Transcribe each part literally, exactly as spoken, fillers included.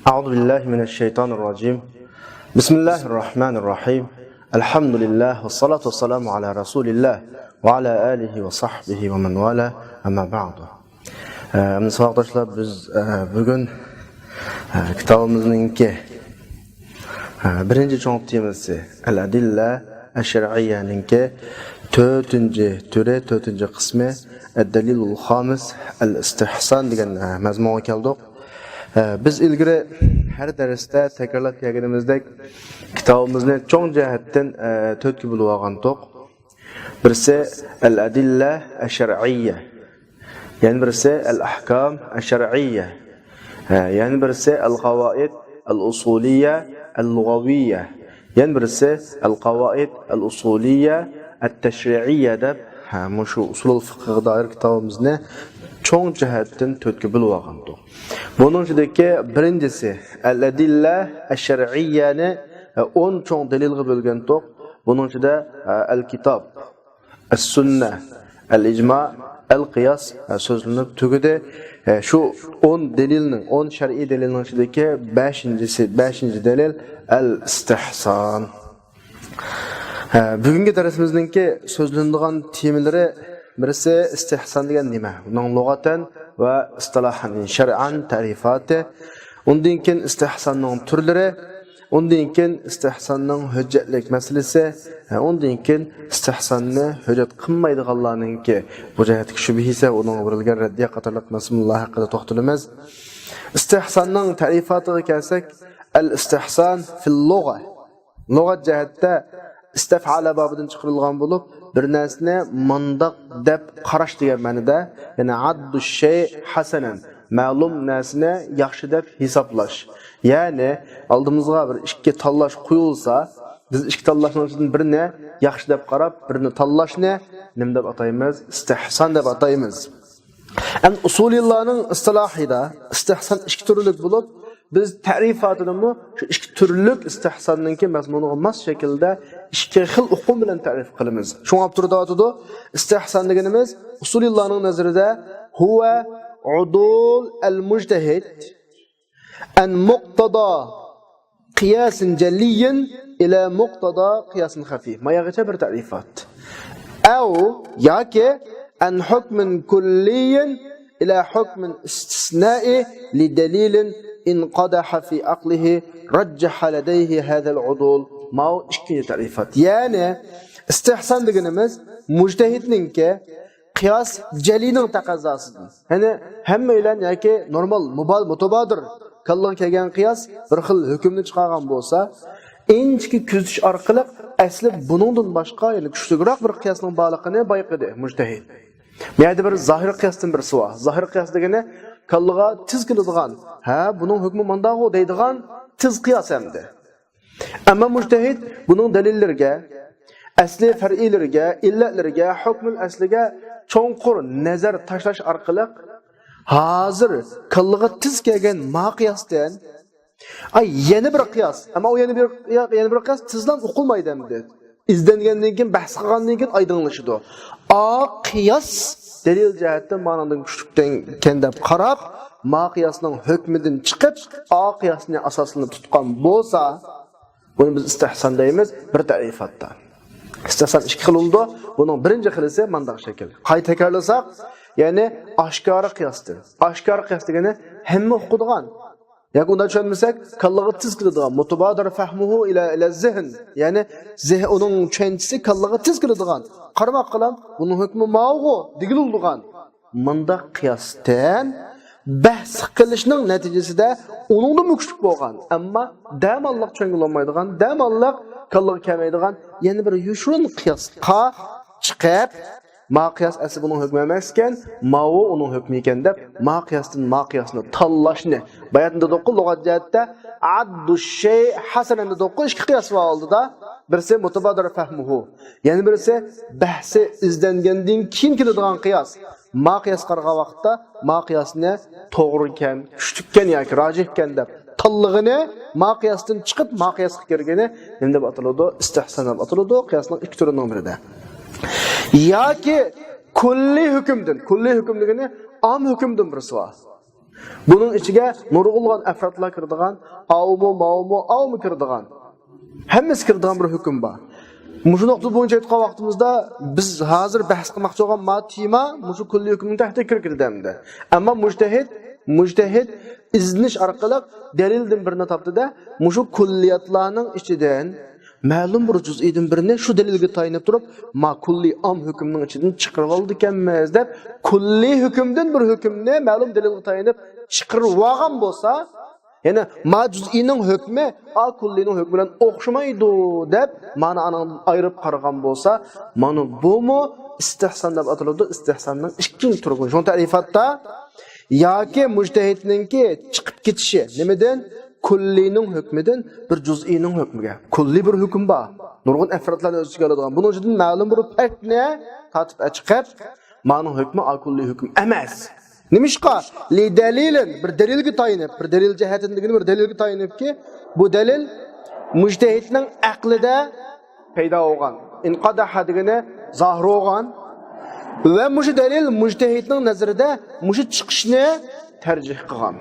أعوذ بالله من الشيطان الرجيم. بسم الله الرحمن الرحيم. الحمد لله والصلاة والسلام على رسول الله وعلى آله وصحبه ومن والاه. أما بعد. ئە، ئەمدى ساۋاقداشلار، بىز، ئە، بۈگۈن، ئە، كىتابىمىزنىڭكى، ئە، بىرىنچى چوڭ تېمىسى، ئەل-ئەدىللە ئەششەرئىييەنىڭكى تۆتىنچى تۈرى، تۆتىنچى قىسمى، ئەددەلىلۇل خامىس، ئەل-ئىستىھسان دېگەن، ئە، مەزمۇنغا كەلدۇق. ئە، بىز ئىلگىرى ھەر دەرستە تەكرارلاپ كەلگىنىمىزدەك، كىتابىمىزنى چوڭ جەھەتتىن، ئە، تۆتكە بۆلۈۋالغانتۇق. بىرسى ئەل-ئەدىللە ئەششەرئىييە، يەنە بىرسى ئەل-ئەھكام ئەششەرئىييە، ھە، يەنە بىرسى ئەل-قاۋائىد ئەل-ئۇسۇلىييە ئەل-لۇغەۋىييە، يەنە بىرسى ئەل-قاۋائىد ئەل-ئۇسۇلىييە ئەت-تەشرىئىييە دەپ، ھە، مۇشۇ ئۇسۇلۇل فىقھىغا دائىر كىتابىمىزنى چوڭ جەھەتتىن تۆتكە بۆلۈۋالغانتۇق. بۇنىڭ ئىچىدىكى بىرىنچىسى ئەل-ئەدىللە ئەششەرئىييەنى، ھە، ئون چوڭ دەلىلغا بۆلگەنتۇق. بۇنىڭ ئىچىدە، ئە، ئەل-كىتاب، ئەس-سۈننە، ئەل-ئىجما، ئەل-قىياس، ئە، سۆزلىنىپ تۈگىدى. ئە، شۇ ئون دەلىلنىڭ، ئون شەرئىي دەلىلنىڭ ئىچىدىكى بەشىنچىسى، بەشىنچى دەلىل ئەل-ئىستىھسان. ئە، بۈگۈنكى دەرسىمىزنىڭكى سۆزلىنىدىغان تېمىلىرى، بىرسى ئىستىھسان دېگەن نېمە؟ ئۇنىڭ لۇغەتەن ۋە ئىستىلاھەن، شەرئەن تەرىپاتى. ئۇندىن كېيىن ئىستىھساننىڭ تۈرلىرى، ئۇندىن كېيىن ئىستىھساننىڭ ھۆججەتلىك مەسىلىسى، ھە، ئۇندىن كېيىن ئىستىھساننى ھۆججەت قىلمايدىغانلارنىڭكى بۇ جەھەتتىكى شۈبھىسى، ئۇنىڭغا بېرىلگەن رەددىيە قاتارلىق مەزمۇنلار ھەققىدە توختىلىمىز. ئىستىھساننىڭ تەرىپاتىغا كەلسەك، ئەل-ئىستىھسان فىل لۇغە. لۇغەت جەھەتتە ئىستەفئەلە بابىدىن چىقىرىلغان بولۇپ، بىر نەرسىنى مۇنداق دەپ قاراش دېگەن مەنىدە، يەنى ئەددۇ شەيئ ھەسەنەن، مەلۇم نەرسىنى ياخشى دەپ ھېسابلاش. يەنى ئالدىمىزغا بىر ئىككى تاللاش قويۇلسا، بىز ئىككى تاللاشنىڭ ئىچىدىن بىرىنى ياخشى دەپ قاراپ، بىرىنى تاللاشنى نېمە دەپ ئاتايمىز؟ ئىستىھسان دەپ ئاتايمىز. ئەمدى ئۇسۇلىيلارنىڭ ئىستىلاھىدا ئىستىھسان ئىككى تۈرلۈك بولۇپ، بىز تەرىپاتىدىمۇ شۇ ئىككى تۈرلۈك ئىستىھساننىڭكى مەزمۇنىغا ماس شەكىلدە ئىككى خىل ئۇقۇم بىلەن تەرىپ قىلىمىز. شۇڭا ئاپتور دەۋاتىدۇ، ئىستىھسان دېگىنىمىز ئۇسۇلىيلارنىڭ نەزىرىدە، ھۇۋە ئۇدۇل ئەل مۇجتەھىد ئەن مۇقتەدا قىياسىن جەللىيىن ئىلە مۇقتەدا قىياسىن خەفىي. ماياغىچە بىر تەرىپات. ئەۋ ياكى ئەن ھۆكمىن كۇللىيىن ئىلە ھۆكمىن ئىستىسنائى لىدەلىلىن ئىن قادەھە فى ئەقلىھى رەججەھە لەدەيھى ھەزەل ئۇدۇل. ماۋۇ ئىككىنچى تەرىپات. يەنى ئىستىھسان دېگىنىمىز مۇجتەھىدنىڭكى قىياس جەلىنىڭ تەقەززاسىدىن. يەنى ھەممەيلەن ياكى نورمال، مۇبا-، مۇتابادىر كاللىغا كەلگەن قىياس بىر خىل ھۆكۈمنى چىقارغان بولسا، ئىنچىكە كۆزىتىش ئارقىلىق ئەسلى بۇنىڭدىن باشقا يەنى كۈچلۈكرەك بىر قىياسنىڭ بارلىقىنى بايقىدى مۇجتەھىد. بۇ يەردە بىر زاھىر قىياستىن بىرسى بار. زاھىر قىياس دېگىنى كاللىغا تېز كېلىدىغان، ھە، بۇنىڭ ھۆكمى مانداغۇ دەيدىغان تېز قىياس ئەمدى. ئەمما مۇجتەھىد بۇنىڭ دەلىللىرىگە، ئەسلى پەرئىيلىرىگە، ئىللەتلىرىگە، ھۆكمىل ئەسلىگە چوڭقۇر نەزەر تاشلاش ئارقىلىق، ھازىر كاللىغا تېز كەلگەن ما قىياستىن، ئاي، يەنە بىر قىياس، ئەمما ئۇ يەنە بىر، يەنە بىر قىياس تېزلا ئۇقۇلمايدۇ ئەمدى. ئىزدەنگەندىن كېيىن، بەھس قىلغاندىن كېيىن ئايدىڭلىشىدۇ. ئا قىياس دەلىل جەھەتتىن مانىڭدىن كۈچلۈككەن دەپ قاراپ، ما قىياسنىڭ ھۆكمىدىن چىقىپ، ئا قىياسنى ئاساسلىنىپ تۇتقان بولسا، بۇنى بىز ئىستىھسان دەيمىز بىر تەرىپاتتا. ئىستىھسان ئىككى خىل بولىدۇ. بۇنىڭ بىرىنچى خىلىسى مانداق شەكىل. قايتا تەكرارلىساق، يەنى ئاشكارا قىياستىن. ئاشكارا قىياس دېگىنى ھەممە ئۇقىدىغان. ياكى ئۇنداق چۈشەنمىسەك، كاللىغا تېز كېلىدىغان، مۇتابادىر فەھمۇھۇ ئىلە، ئىلە زېھن. يەنى زېھ-، ئۇنىڭ چۈشەنچىسى كاللىغا تېز كېلىدىغان. قارىماققىلا، بۇنىڭ ھۆكمى ماۋۇغۇ دېگىلى بولىدىغان. مۇنداق قىياستىن بەھس قىلىشنىڭ نەتىجىسىدە ئۇنىڭدىنمۇ كۈچلۈك بولغان، ئەمما دەماللىق چۈشەنگىلى بولمايدىغان، دەماللىق كاللىغا كەلمەيدىغان يەنە بىر يوشۇرۇن قىياسقا چىقىپ، ما قىياس ئەسلى بۇنىڭ ھۆكمى ئەمەسكەن، ماۋۇ ئۇنىڭ ھۆكمى ئىكەن دەپ، ما قىياستىن ما قىياسنى تاللاشنى، باياتىن دېدۇققۇ، لۇغەت جەھەتتە ئەددۇ شەيئ ھەسەنەن دېدۇققۇ، ئىككى قىياس بار ئالدىدا، بىرسى مۇتابادىر فەھمۇھۇ، يەنە بىرسى بەھسى ئىزدەنگەندىن كېيىن كېلىدىغان قىياس. ما قىياسقا قارىغان ۋاقىتتا ما قىياسنى توغرىكەن، كۈچلۈككەن ياكى راجىھكەن دەپ تاللىغىنى، ما قىياستىن چىقىپ ما قىياسقا كىرگىنى نېمە دەپ ئاتىلىدۇ؟ ئىستىھسان دەپ ئاتىلىدۇ، قىياسنىڭ ئىككى تۈرىنىڭ بىرىدە. ياكى كۈللىي ھۆكۈمدىن، كۈللىي ھۆكۈم دېگىنى ئام ھۆكۈمدىن بىرسى بار. بۇنىڭ ئىچىگە نۇرغۇنلىغان ئەفرادلار كىرىدىغان، ئاۋۇمۇ، ماۋۇمۇ، ئاۋۇمۇ كىرىدىغان. ھەممىسى كىرىدىغان بىر ھۆكۈم بار. مۇشۇ نۇقتا بويىچە ئېيتقان ۋاقتىمىزدا، بىز ھازىر بەھس قىلماقچى بولغان ما تېما مۇشۇ كۈللىي ھۆكۈمنىڭ تەھتىگە كىرىپ كېتىدۇ ئەمدى. ئەمما مۇجتەھىد، مۇجتەھىد ئىزدىنىش ئارقىلىق دەلىلدىن بىرنى تاپتىدە، مۇشۇ كۈللىياتلارنىڭ ئىچىدىن مەلۇم بىر جۇزئىدىن بىرنى شۇ دەلىلگە تايىنىپ تۇرۇپ، ما كۈللىي ئام ھۆكۈمنىڭ ئىچىدىن چىقىرىۋالىدىكەنمىز دەپ، كۈللىي ھۆكۈمدىن بىر ھۆكۈمنى مەلۇم دەلىلگە تايىنىپ چىقىرىۋالغان بولسا، يەنى ما جۇزئىنىڭ ھۆكمى ئا كۈللىنىڭ ھۆكمى بىلەن ئوخشىمايدۇ دەپ، مانا ئانىڭدىن ئايرىپ قارىغان بولسا، مانا بۇمۇ ئىستىھسان دەپ ئاتىلىدۇ. ئىستىھساننىڭ ئىككىنچى تۈرى. شۇڭا تەرىپاتتا ياكى مۇجتەھىدنىڭكى چىقىپ كېتىشى نېمىدىن؟ كۈللىنىڭ ھۆكمىدىن بىر جۇزئىنىڭ ھۆكمىگە. كۈللىي بىر ھۆكۈم بار. نۇرغۇن ئەفرادلارنى ئۆز ئىچىگە ئالىدىغان. بۇنىڭ ئۈچۈن مەلۇم بىر پەرقنى تارتىپ چىقىپ، مانىڭ ھۆكمى ئا كۈللىي ھۆكۈم ئەمەس. نېمىشقا؟ لىدەلىلىن، بىر دەلىلگە تايىنىپ، بىر دەلىل جەھەتتىن دېگىنى بىر دەلىلگە تايىنىپكى، بۇ دەلىل مۇجتەھىدنىڭ ئەقلىدە پەيدا بولغان. ئىنقادەھە دېگىنى زاھىر بولغان. ۋە مۇشۇ دەلىل مۇجتەھىدنىڭ نەزىرىدە مۇشۇ چىقىشنى تەرجىھ قىلغان.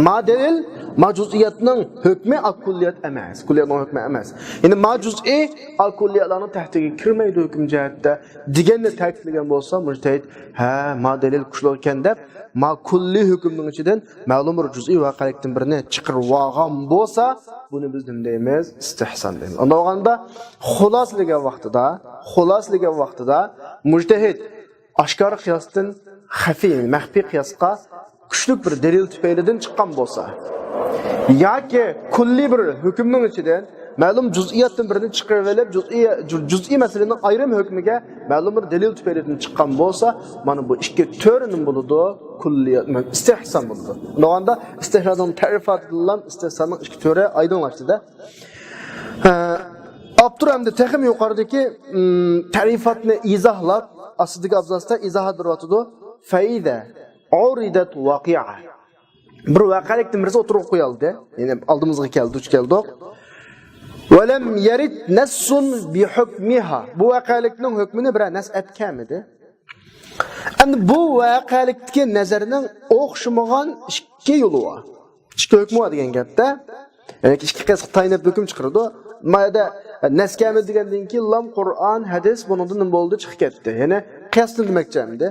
ما دەلىل، ما جۇزئىياتنىڭ ھۆكمى ئا كۈللىيات ئەمەس، كۈللىياتنىڭ ھۆكمى ئەمەس. يەنى ما جۇزئى ئا كۈللىياتلارنىڭ تەھتىگە كىرمەيدۇ ھۆكۈم جەھەتتە دېگەننى تەكىتلىگەن بولسا، مۇجتەھىد، ھە، ما دەلىل كۈچلۈك ئىكەن دەپ، ما كۈللىي ھۆكۈمنىڭ ئىچىدىن مەلۇم بىر جۇزئىي ۋەقەلىكتىن بىرنى چىقىرىۋالغان بولسا، بۇنى بىز نېمە دەيمىز؟ ئىستىھسان دەيمىز. ئانداق بولغاندا خۇلاسىلىگەن ۋاقتىدا، خۇلاسىلىگەن ۋاقتىدا مۇجتەھىد ئاشكارا قىياستىن خەفىي، مەخپىي قىياسقا كۈچلۈك بىر دەلىل تۈپەيلىدىن چىققان بولسا، ياكى كۈللىي بىر ھۆكۈمنىڭ ئىچىدىن مەلۇم جۇزئىياتتىن بىرنى چىقىرىۋېلىپ، جۇزئىي، جۇ-، جۇزئىي مەسىلىنىڭ ئايرىم ھۆكمىگە مەلۇم بىر دەلىل تۈپەيلىدىن چىققان بولسا، مانا بۇ ئىككى تۈر نېمە بولىدۇ؟ كۈللىيات، ئىستىھسان بولىدۇ. بۇنىڭدا ئىستىھساننىڭ تەرىپاتىدىن ئىستىھساننىڭ ئىككى تۈرى ئايدىڭلاشتى-دە. ھە، ئاپتور ئەمدى تېخىمۇ يۇقىرىدىكى، ئىم، تەرىپاتنى ئىزاھلاپ، ئاستىدىكى ئابزاستا ئىزاھات بېرىۋاتىدۇ. فەئىزە ئۇرىدەت ۋەقىئە. بىر ۋەقەلىكتىن بىرسى ئوتتۇرىغا قويۇلدى. يەنى ئالدىمىزغا كەلدى، دۇچ كەلدۇق. ۋەلەم يەرىد نەسسۇن بىھۇكمىھا. بۇ ۋەقەلىكنىڭ ھۆكمىنى بىرەر نەس ئەپ كەلمىدى. ئەمدى بۇ ۋەقەلىكتىكى نەزەرنىڭ ئوخشىمىغان ئىككى يولى بار. ئىككى ھۆكمى بار دېگەن گەپتە. يەنى ئىككى قىياسقا تايىنىپ ھۆكۈم چىقىرىدۇ. ما يەردە نەس كەلمىدى دېگەندىن كېيىن لام قۇرئان، ھەدىس بۇنىڭدىن نېمە بولدى؟ چىقىپ كەتتى. يەنى قىياستىن دېمەكچى ئەمدى.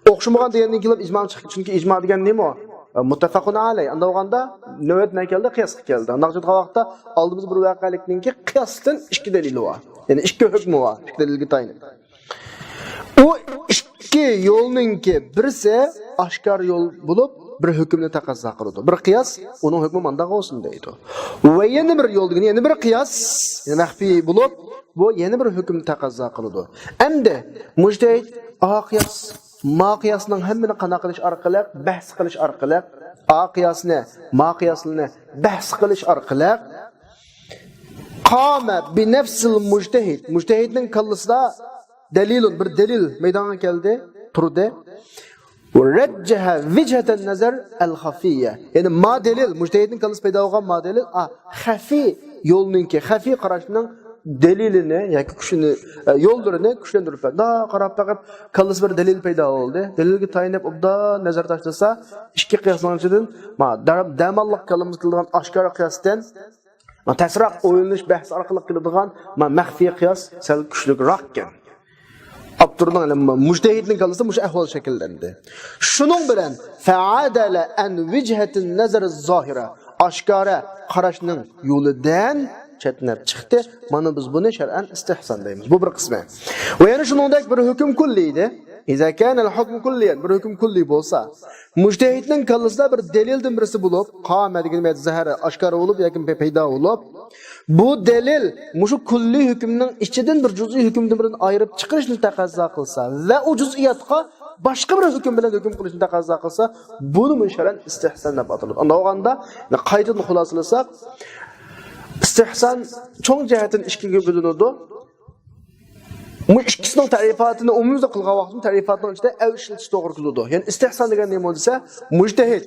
ئوخشىمىغان دېگەندىن كېيىن ئىجما چىقتى. چۈنكى ئىجما دېگەن نېمە ئۇ؟ مۇتتەپەقۇن ئەلەي. ئانداق بولغاندا نۆۋەت نە كەلدى؟ قىياسقا كەلدى. ئانداق قىلغان ۋاقىتتا ئالدىمىزدا بىر ۋەقەلىكنىڭكى قىياستىن ئىككى دەلىلى بار. يەنى ئىككى ھۆكمى بار. ئىككى دەلىلگە تايىنىپ. ئۇ ئىككى يولنىڭكى بىرسى ئاشكارا يول بولۇپ، بىر ھۆكۈمنى تەقەززا قىلىدۇ. بىر قىياس، ئۇنىڭ ھۆكمى مانداق بولسۇن دەيدۇ. ۋە يەنە بىر يول دېگىنى، يەنە بىر قىياس، يەنى مەخپىي بولۇپ، بۇ يەنە بىر ھۆكۈمنى تەقەززا قىلىدۇ. ئەمدى مۇجتەھىد ئا قىياس، ما قىياسنىڭ ھەممىنى قانداق قىلىش ئارقىلىق، بەھس قىلىش ئارقىلىق، ئا قىياسنى، ما قىياسنى بەھس قىلىش ئارقىلىق، قامە بىنەفسىل مۇجتەھىد. مۇجتەھىدنىڭ كاللىسىدا دەلىلۇن، بىر دەلىل مەيدانغا كەلدى، تۇردى. رەججەھە ۋىجھەتەن نەزەر ئەل خەفىيە. يەنى ما دەلىل، مۇجتەھىدنىڭ كاللىسى پەيدا بولغان ما دەلىل، ئا، خەفىي يولنىڭكى، خەفىي قاراشنىڭ دەلىلىنى ياكى كۈچىنى، ئە، يوللىرىنى كۈچلەندۈرۈپ بەردى. دا قاراپ بېقىپ، كاللىسى بىر دەلىل پەيدا بولدى. دەلىلگە تايىنىپ ئوبدان نەزەر تاشلىسا، ئىككى قىياسنىڭ ئىچىدىن ما دەر-، دەماللىق كاللىمىزغا كېلىدىغان ئاشكارا قىياستىن تەسرەق ئويلىنىش بەھسى ئارقىلىق كېلىدىغان ما مەخپىي قىياس سەل كۈچلۈكرەككەن. ئاپتورنىڭ، يەنى مۇجتەھىدنىڭ كاللىسىدا مۇشۇ ئەھۋال شەكىللەندى. شۇنىڭ بىلەن فەئەدەلە ئەن ۋىجھەتىن نەزەر زاھىرە، ئاشكارا قاراشنىڭ يولىدىن چەتنەپ چىقتى. مانا بىز بۇنى شەرئەن ئىستىھسان دەيمىز. بۇ بىر قىسمى. ۋە يەنە شۇنىڭدەك بىر ھۆكۈم كۈللىي ئىدى. ئىزا كانەل ھۇكمۇ كۈللىيەن، بىر ھۆكۈم كۈللىي بولسا، مۇجتەھىدنىڭ كاللىسىدا بىر دەلىلدىن بىرسى بولۇپ، قامە دېگىنى زاھىر، ئاشكارا بولۇپ ياكى پەيدا بولۇپ، بۇ دەلىل مۇشۇ كۈللىي ھۆكۈمنىڭ ئىچىدىن بىر جۇزئىي ھۆكۈمدىن بىرنى ئايرىپ چىقىرىشنى تەقەززا قىلسا ۋە ئۇ جۇزئىياتقا باشقا بىر ھۆكۈم بىلەن ھۆكۈم قىلىشنى تەقەززا قىلسا، بۇنىمۇ شەرئەن ئىستىھسان دەپ ئاتىلىدۇ. ئانداق بولغاندا، قايتىدىن خۇلاسىلىساق، ئىستىھسان چوڭ جەھەتتىن ئىككىگە بۆلۈنىدۇ. بۇ ئىككىسىنىڭ تەرىپاتىنى ئومۇميۈزلۈك قىلغان ۋاقتىمىز تەرىپاتنىڭ ئىچىدە ئەۋ ئىشلىتىش توغرا كېلىدۇ. يەنى ئىستىھسان دېگەن نېمە دېسە، مۇجتەھىد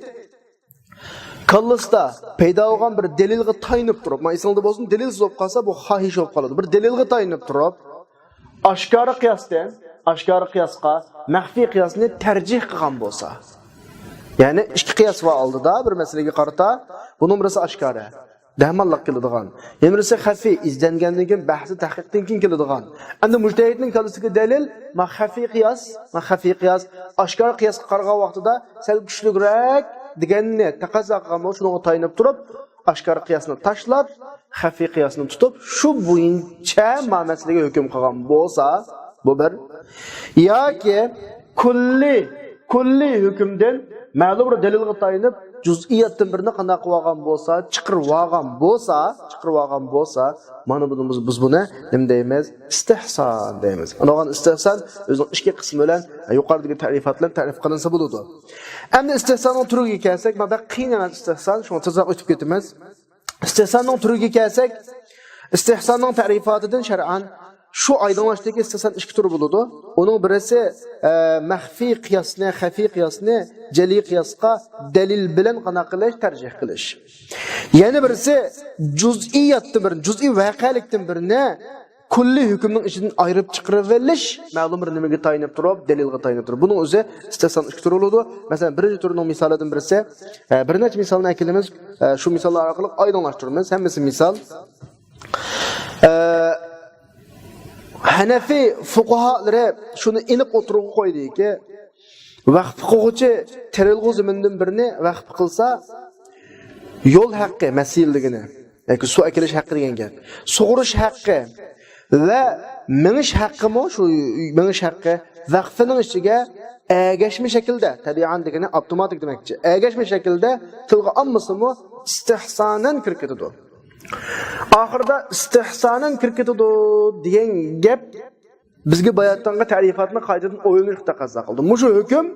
كاللىسىدا پەيدا بولغان بىر دەلىلگە تايىنىپ تۇرۇپ، مانا ئېسىڭىزدە بولسۇن، دەلىلسىز بولۇپ قالسا، بۇ خاھىش بولۇپ قالىدۇ. بىر دەلىلگە تايىنىپ تۇرۇپ، ئاشكارا قىياستىن، ئاشكارا قىياسقا مەخپىي قىياسنى تەرجىھ قىلغان بولسا، يەنى ئىككى قىياس بار ئالدىدا بىر مەسىلىگە قارىتا. بۇنىڭ بىرسى ئاشكارا، دەھماللىق كېلىدىغان. يەنە بىرسى خەفىي، ئىزدەنگەندىن كېيىن، بەھسى تەھقىقتىن كېيىن كېلىدىغان. ئەمدى مۇجتەھىدنىڭ كاللىسىدىكى دەلىل، ما خەفىي قىياس، ما خەفىي قىياس، ئاشكارا قىياسقا قارىغان ۋاقتىدا سەل كۈچلۈكرەك دېگەننى تەقەززا قىلغان بولۇپ، شۇنىڭغا تايىنىپ تۇرۇپ، ئاشكارا قىياسنى تاشلاپ، خەفىي قىياسنى تۇتۇپ، شۇ بويىچە ما مەسىلىگە ھۆكۈم قىلغان بولسا، بۇ بىر. ياكى كۈللىي، كۈللىي ھۆكۈمدىن مەلۇم بىر دەلىلگە تايىنىپ، جۈزئىياتتىن بىرنى قانداق قىلىۋالغان بولسا، چىقىرىۋالغان بولسا، چىقىرىۋالغان بولسا، مانا بۇنى بىز، بىز بۇنى نېمە دەيمىز؟ ئىستىھسان دەيمىز. ئاندىن ئىستىھسان ئۆزىنىڭ ئىككى قىسمى بىلەن، يۇقىرىدىكى تەرىپات بىلەن تەرىپ قىلىنسا بولىدۇ. ئەمدى ئىستىھساننىڭ تۈرىگە كەلسەك، مانا بەك قىيىن ئەمەس ئىستىھسان، شۇڭا تېزراق ئۆتۈپ كېتىمىز. ئىستىھساننىڭ تۈرىگە كەلسەك، ئىستىھساننىڭ تەرىپاتىدىن شەرئەن شۇ ئايدىڭلاشتىكى ئىستىھسان ئىككى تۈر بولىدۇ. ئۇنىڭ بىرسى، ئە، مەخپىي قىياسنى، خەفىي قىياسنى، جەلىي قىياسقا دەلىل بىلەن قانداق قىلىش، تەرجىھ قىلىش. يەنە بىرسى، جۈزئىياتتىن بىرنى، جۈزئىي ۋەقەلىكتىن بىرنى كۈللىي ھۆكۈمنىڭ ئىچىدىن ئايرىپ چىقىرىۋېلىش، مەلۇم بىر نېمىگە تايىنىپ تۇرۇپ، دەلىلگە تايىنىپ تۇرۇپ. بۇنىڭ ئۆزى ئىستىھسان ئىككى تۈر بولىدۇ. مەسىلەن، بىرىنچى تۈرنىڭ مىسالىدىن بىرسى، ئە، بىر نەچچە مىسالنى ئەكېلىمىز، ئە، شۇ مىساللار ئارقىلىق ئايدىڭلاشتۇرىمىز. ھەممىسى مىسال. ئە، ھەنەفىي فۇقاھالىرى شۇنى ئېنىق ئوتتۇرىغا قويدىكى، ۋەقىپ قىلغۇچى تېرىلغۇ زېمىندىن بىرنى ۋەقىپ قىلسا، يول ھەققى، مەسىل دېگىنى، ياكى سۇ ئەكېلىش ھەققى دېگەن گەپ. سۇغۇرۇش ھەققى ۋە مېڭىش ھەققىمۇ، شۇ مېڭىش ھەققى ۋەقفىنىڭ ئىچىگە ئەگەشمە شەكىلدە، تەبىئەن دېگىنى ئاپتوماتىك دېمەكچى، ئەگەشمە شەكىلدە تىلغا ئالمىسىمۇ ئىستىھسانەن كىرىپ كېتىدۇ. ئاخىرىدا ئىستىھسانەن كىرىپ كېتىدۇ دېگەن گەپ بىزگە باياتىنقى تەرىپاتنى قايتىدىن ئويلىنىشقا تەقەززا قىلدى. مۇشۇ ھۆكۈم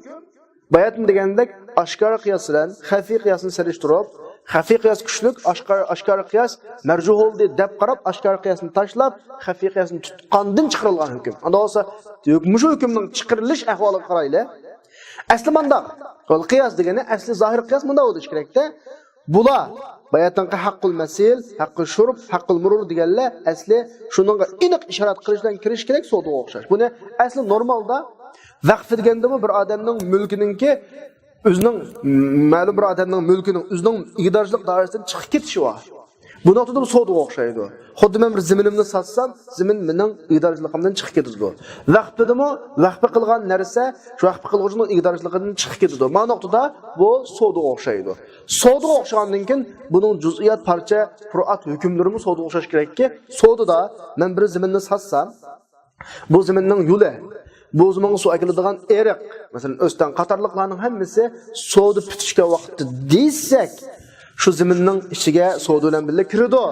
باياتىن دېگەندەك ئاشكارا قىياس بىلەن خەفىي قىياسنى سېلىشتۇرۇپ، خەفىي قىياس كۈچلۈك، ئاشكارا، ئاشكارا قىياس مەرجۇ بولدى دەپ قاراپ، ئاشكارا قىياسنى تاشلاپ، خەفىي قىياسنى تۇتقاندىن چىقىرىلغان ھۆكۈم. ئانداق بولسا، مۇشۇ ھۆكۈمنىڭ چىقىرىلىش ئەھۋالىغا قارايلى. ئەسلى مانداق. ئۇل قىياس دېگىنى ئەسلى زاھىر قىياس مۇنداق بولۇشى كېرەكتە. بۇلار باياتىنقى ھەققۇل مەسىل، ھەققۇل شۇرب، ھەققۇل مۇرۇر دېگەنلەر ئەسلى شۇنىڭغا ئېنىق ئىشارەت قىلىش بىلەن كىرىش كېرەك سودىغا ئوخشاش. بۇنى ئەسلى نورمالدا ۋەقف دېگەندىمۇ بىر ئادەمنىڭ مۈلكىنىڭكى ئۆزىنىڭ، مەلۇم بىر ئادەمنىڭ مۈلكىنىڭ ئۆزىنىڭ ئىگىدارچىلىق دائىرىسىدىن چىقىپ كېتىشى بار. بۇ نۇقتىدا بۇ سودىغا ئوخشايدۇ. خۇددى مەن بىر زېمىنىمنى ساتسام، زېمىن مېنىڭ ئىگىدارچىلىقىمدىن چىقىپ كېتىدۇ. ۋەقىپتىمۇ ۋەقىپ قىلغان نەرسە شۇ ۋەقىپ قىلغۇچىنىڭ ئىگىدارچىلىقىدىن چىقىپ كېتىدۇ. مانا نۇقتىدا بۇ سودىغا ئوخشايدۇ. سودىغا ئوخشىغاندىن كېيىن بۇنىڭ جۈزئىيات پارچە پۇرۇئات ھۆكۈملىرىمۇ سودىغا ئوخشاش كېرەككى، سودىدا مەن بىر زېمىننى ساتسام، بۇ زېمىننىڭ يولى، بۇ زېمىنغا سۇ ئەكېلىدىغان ئېرىق، مەسىلەن، ئۆستەڭ قاتارلىقلارنىڭ ھەممىسى سودا پۈتۈشكەن ۋاقىتتا دېسەك، شۇ زېمىننىڭ ئىچىگە سودا بىلەن بىللە كىرىدۇ.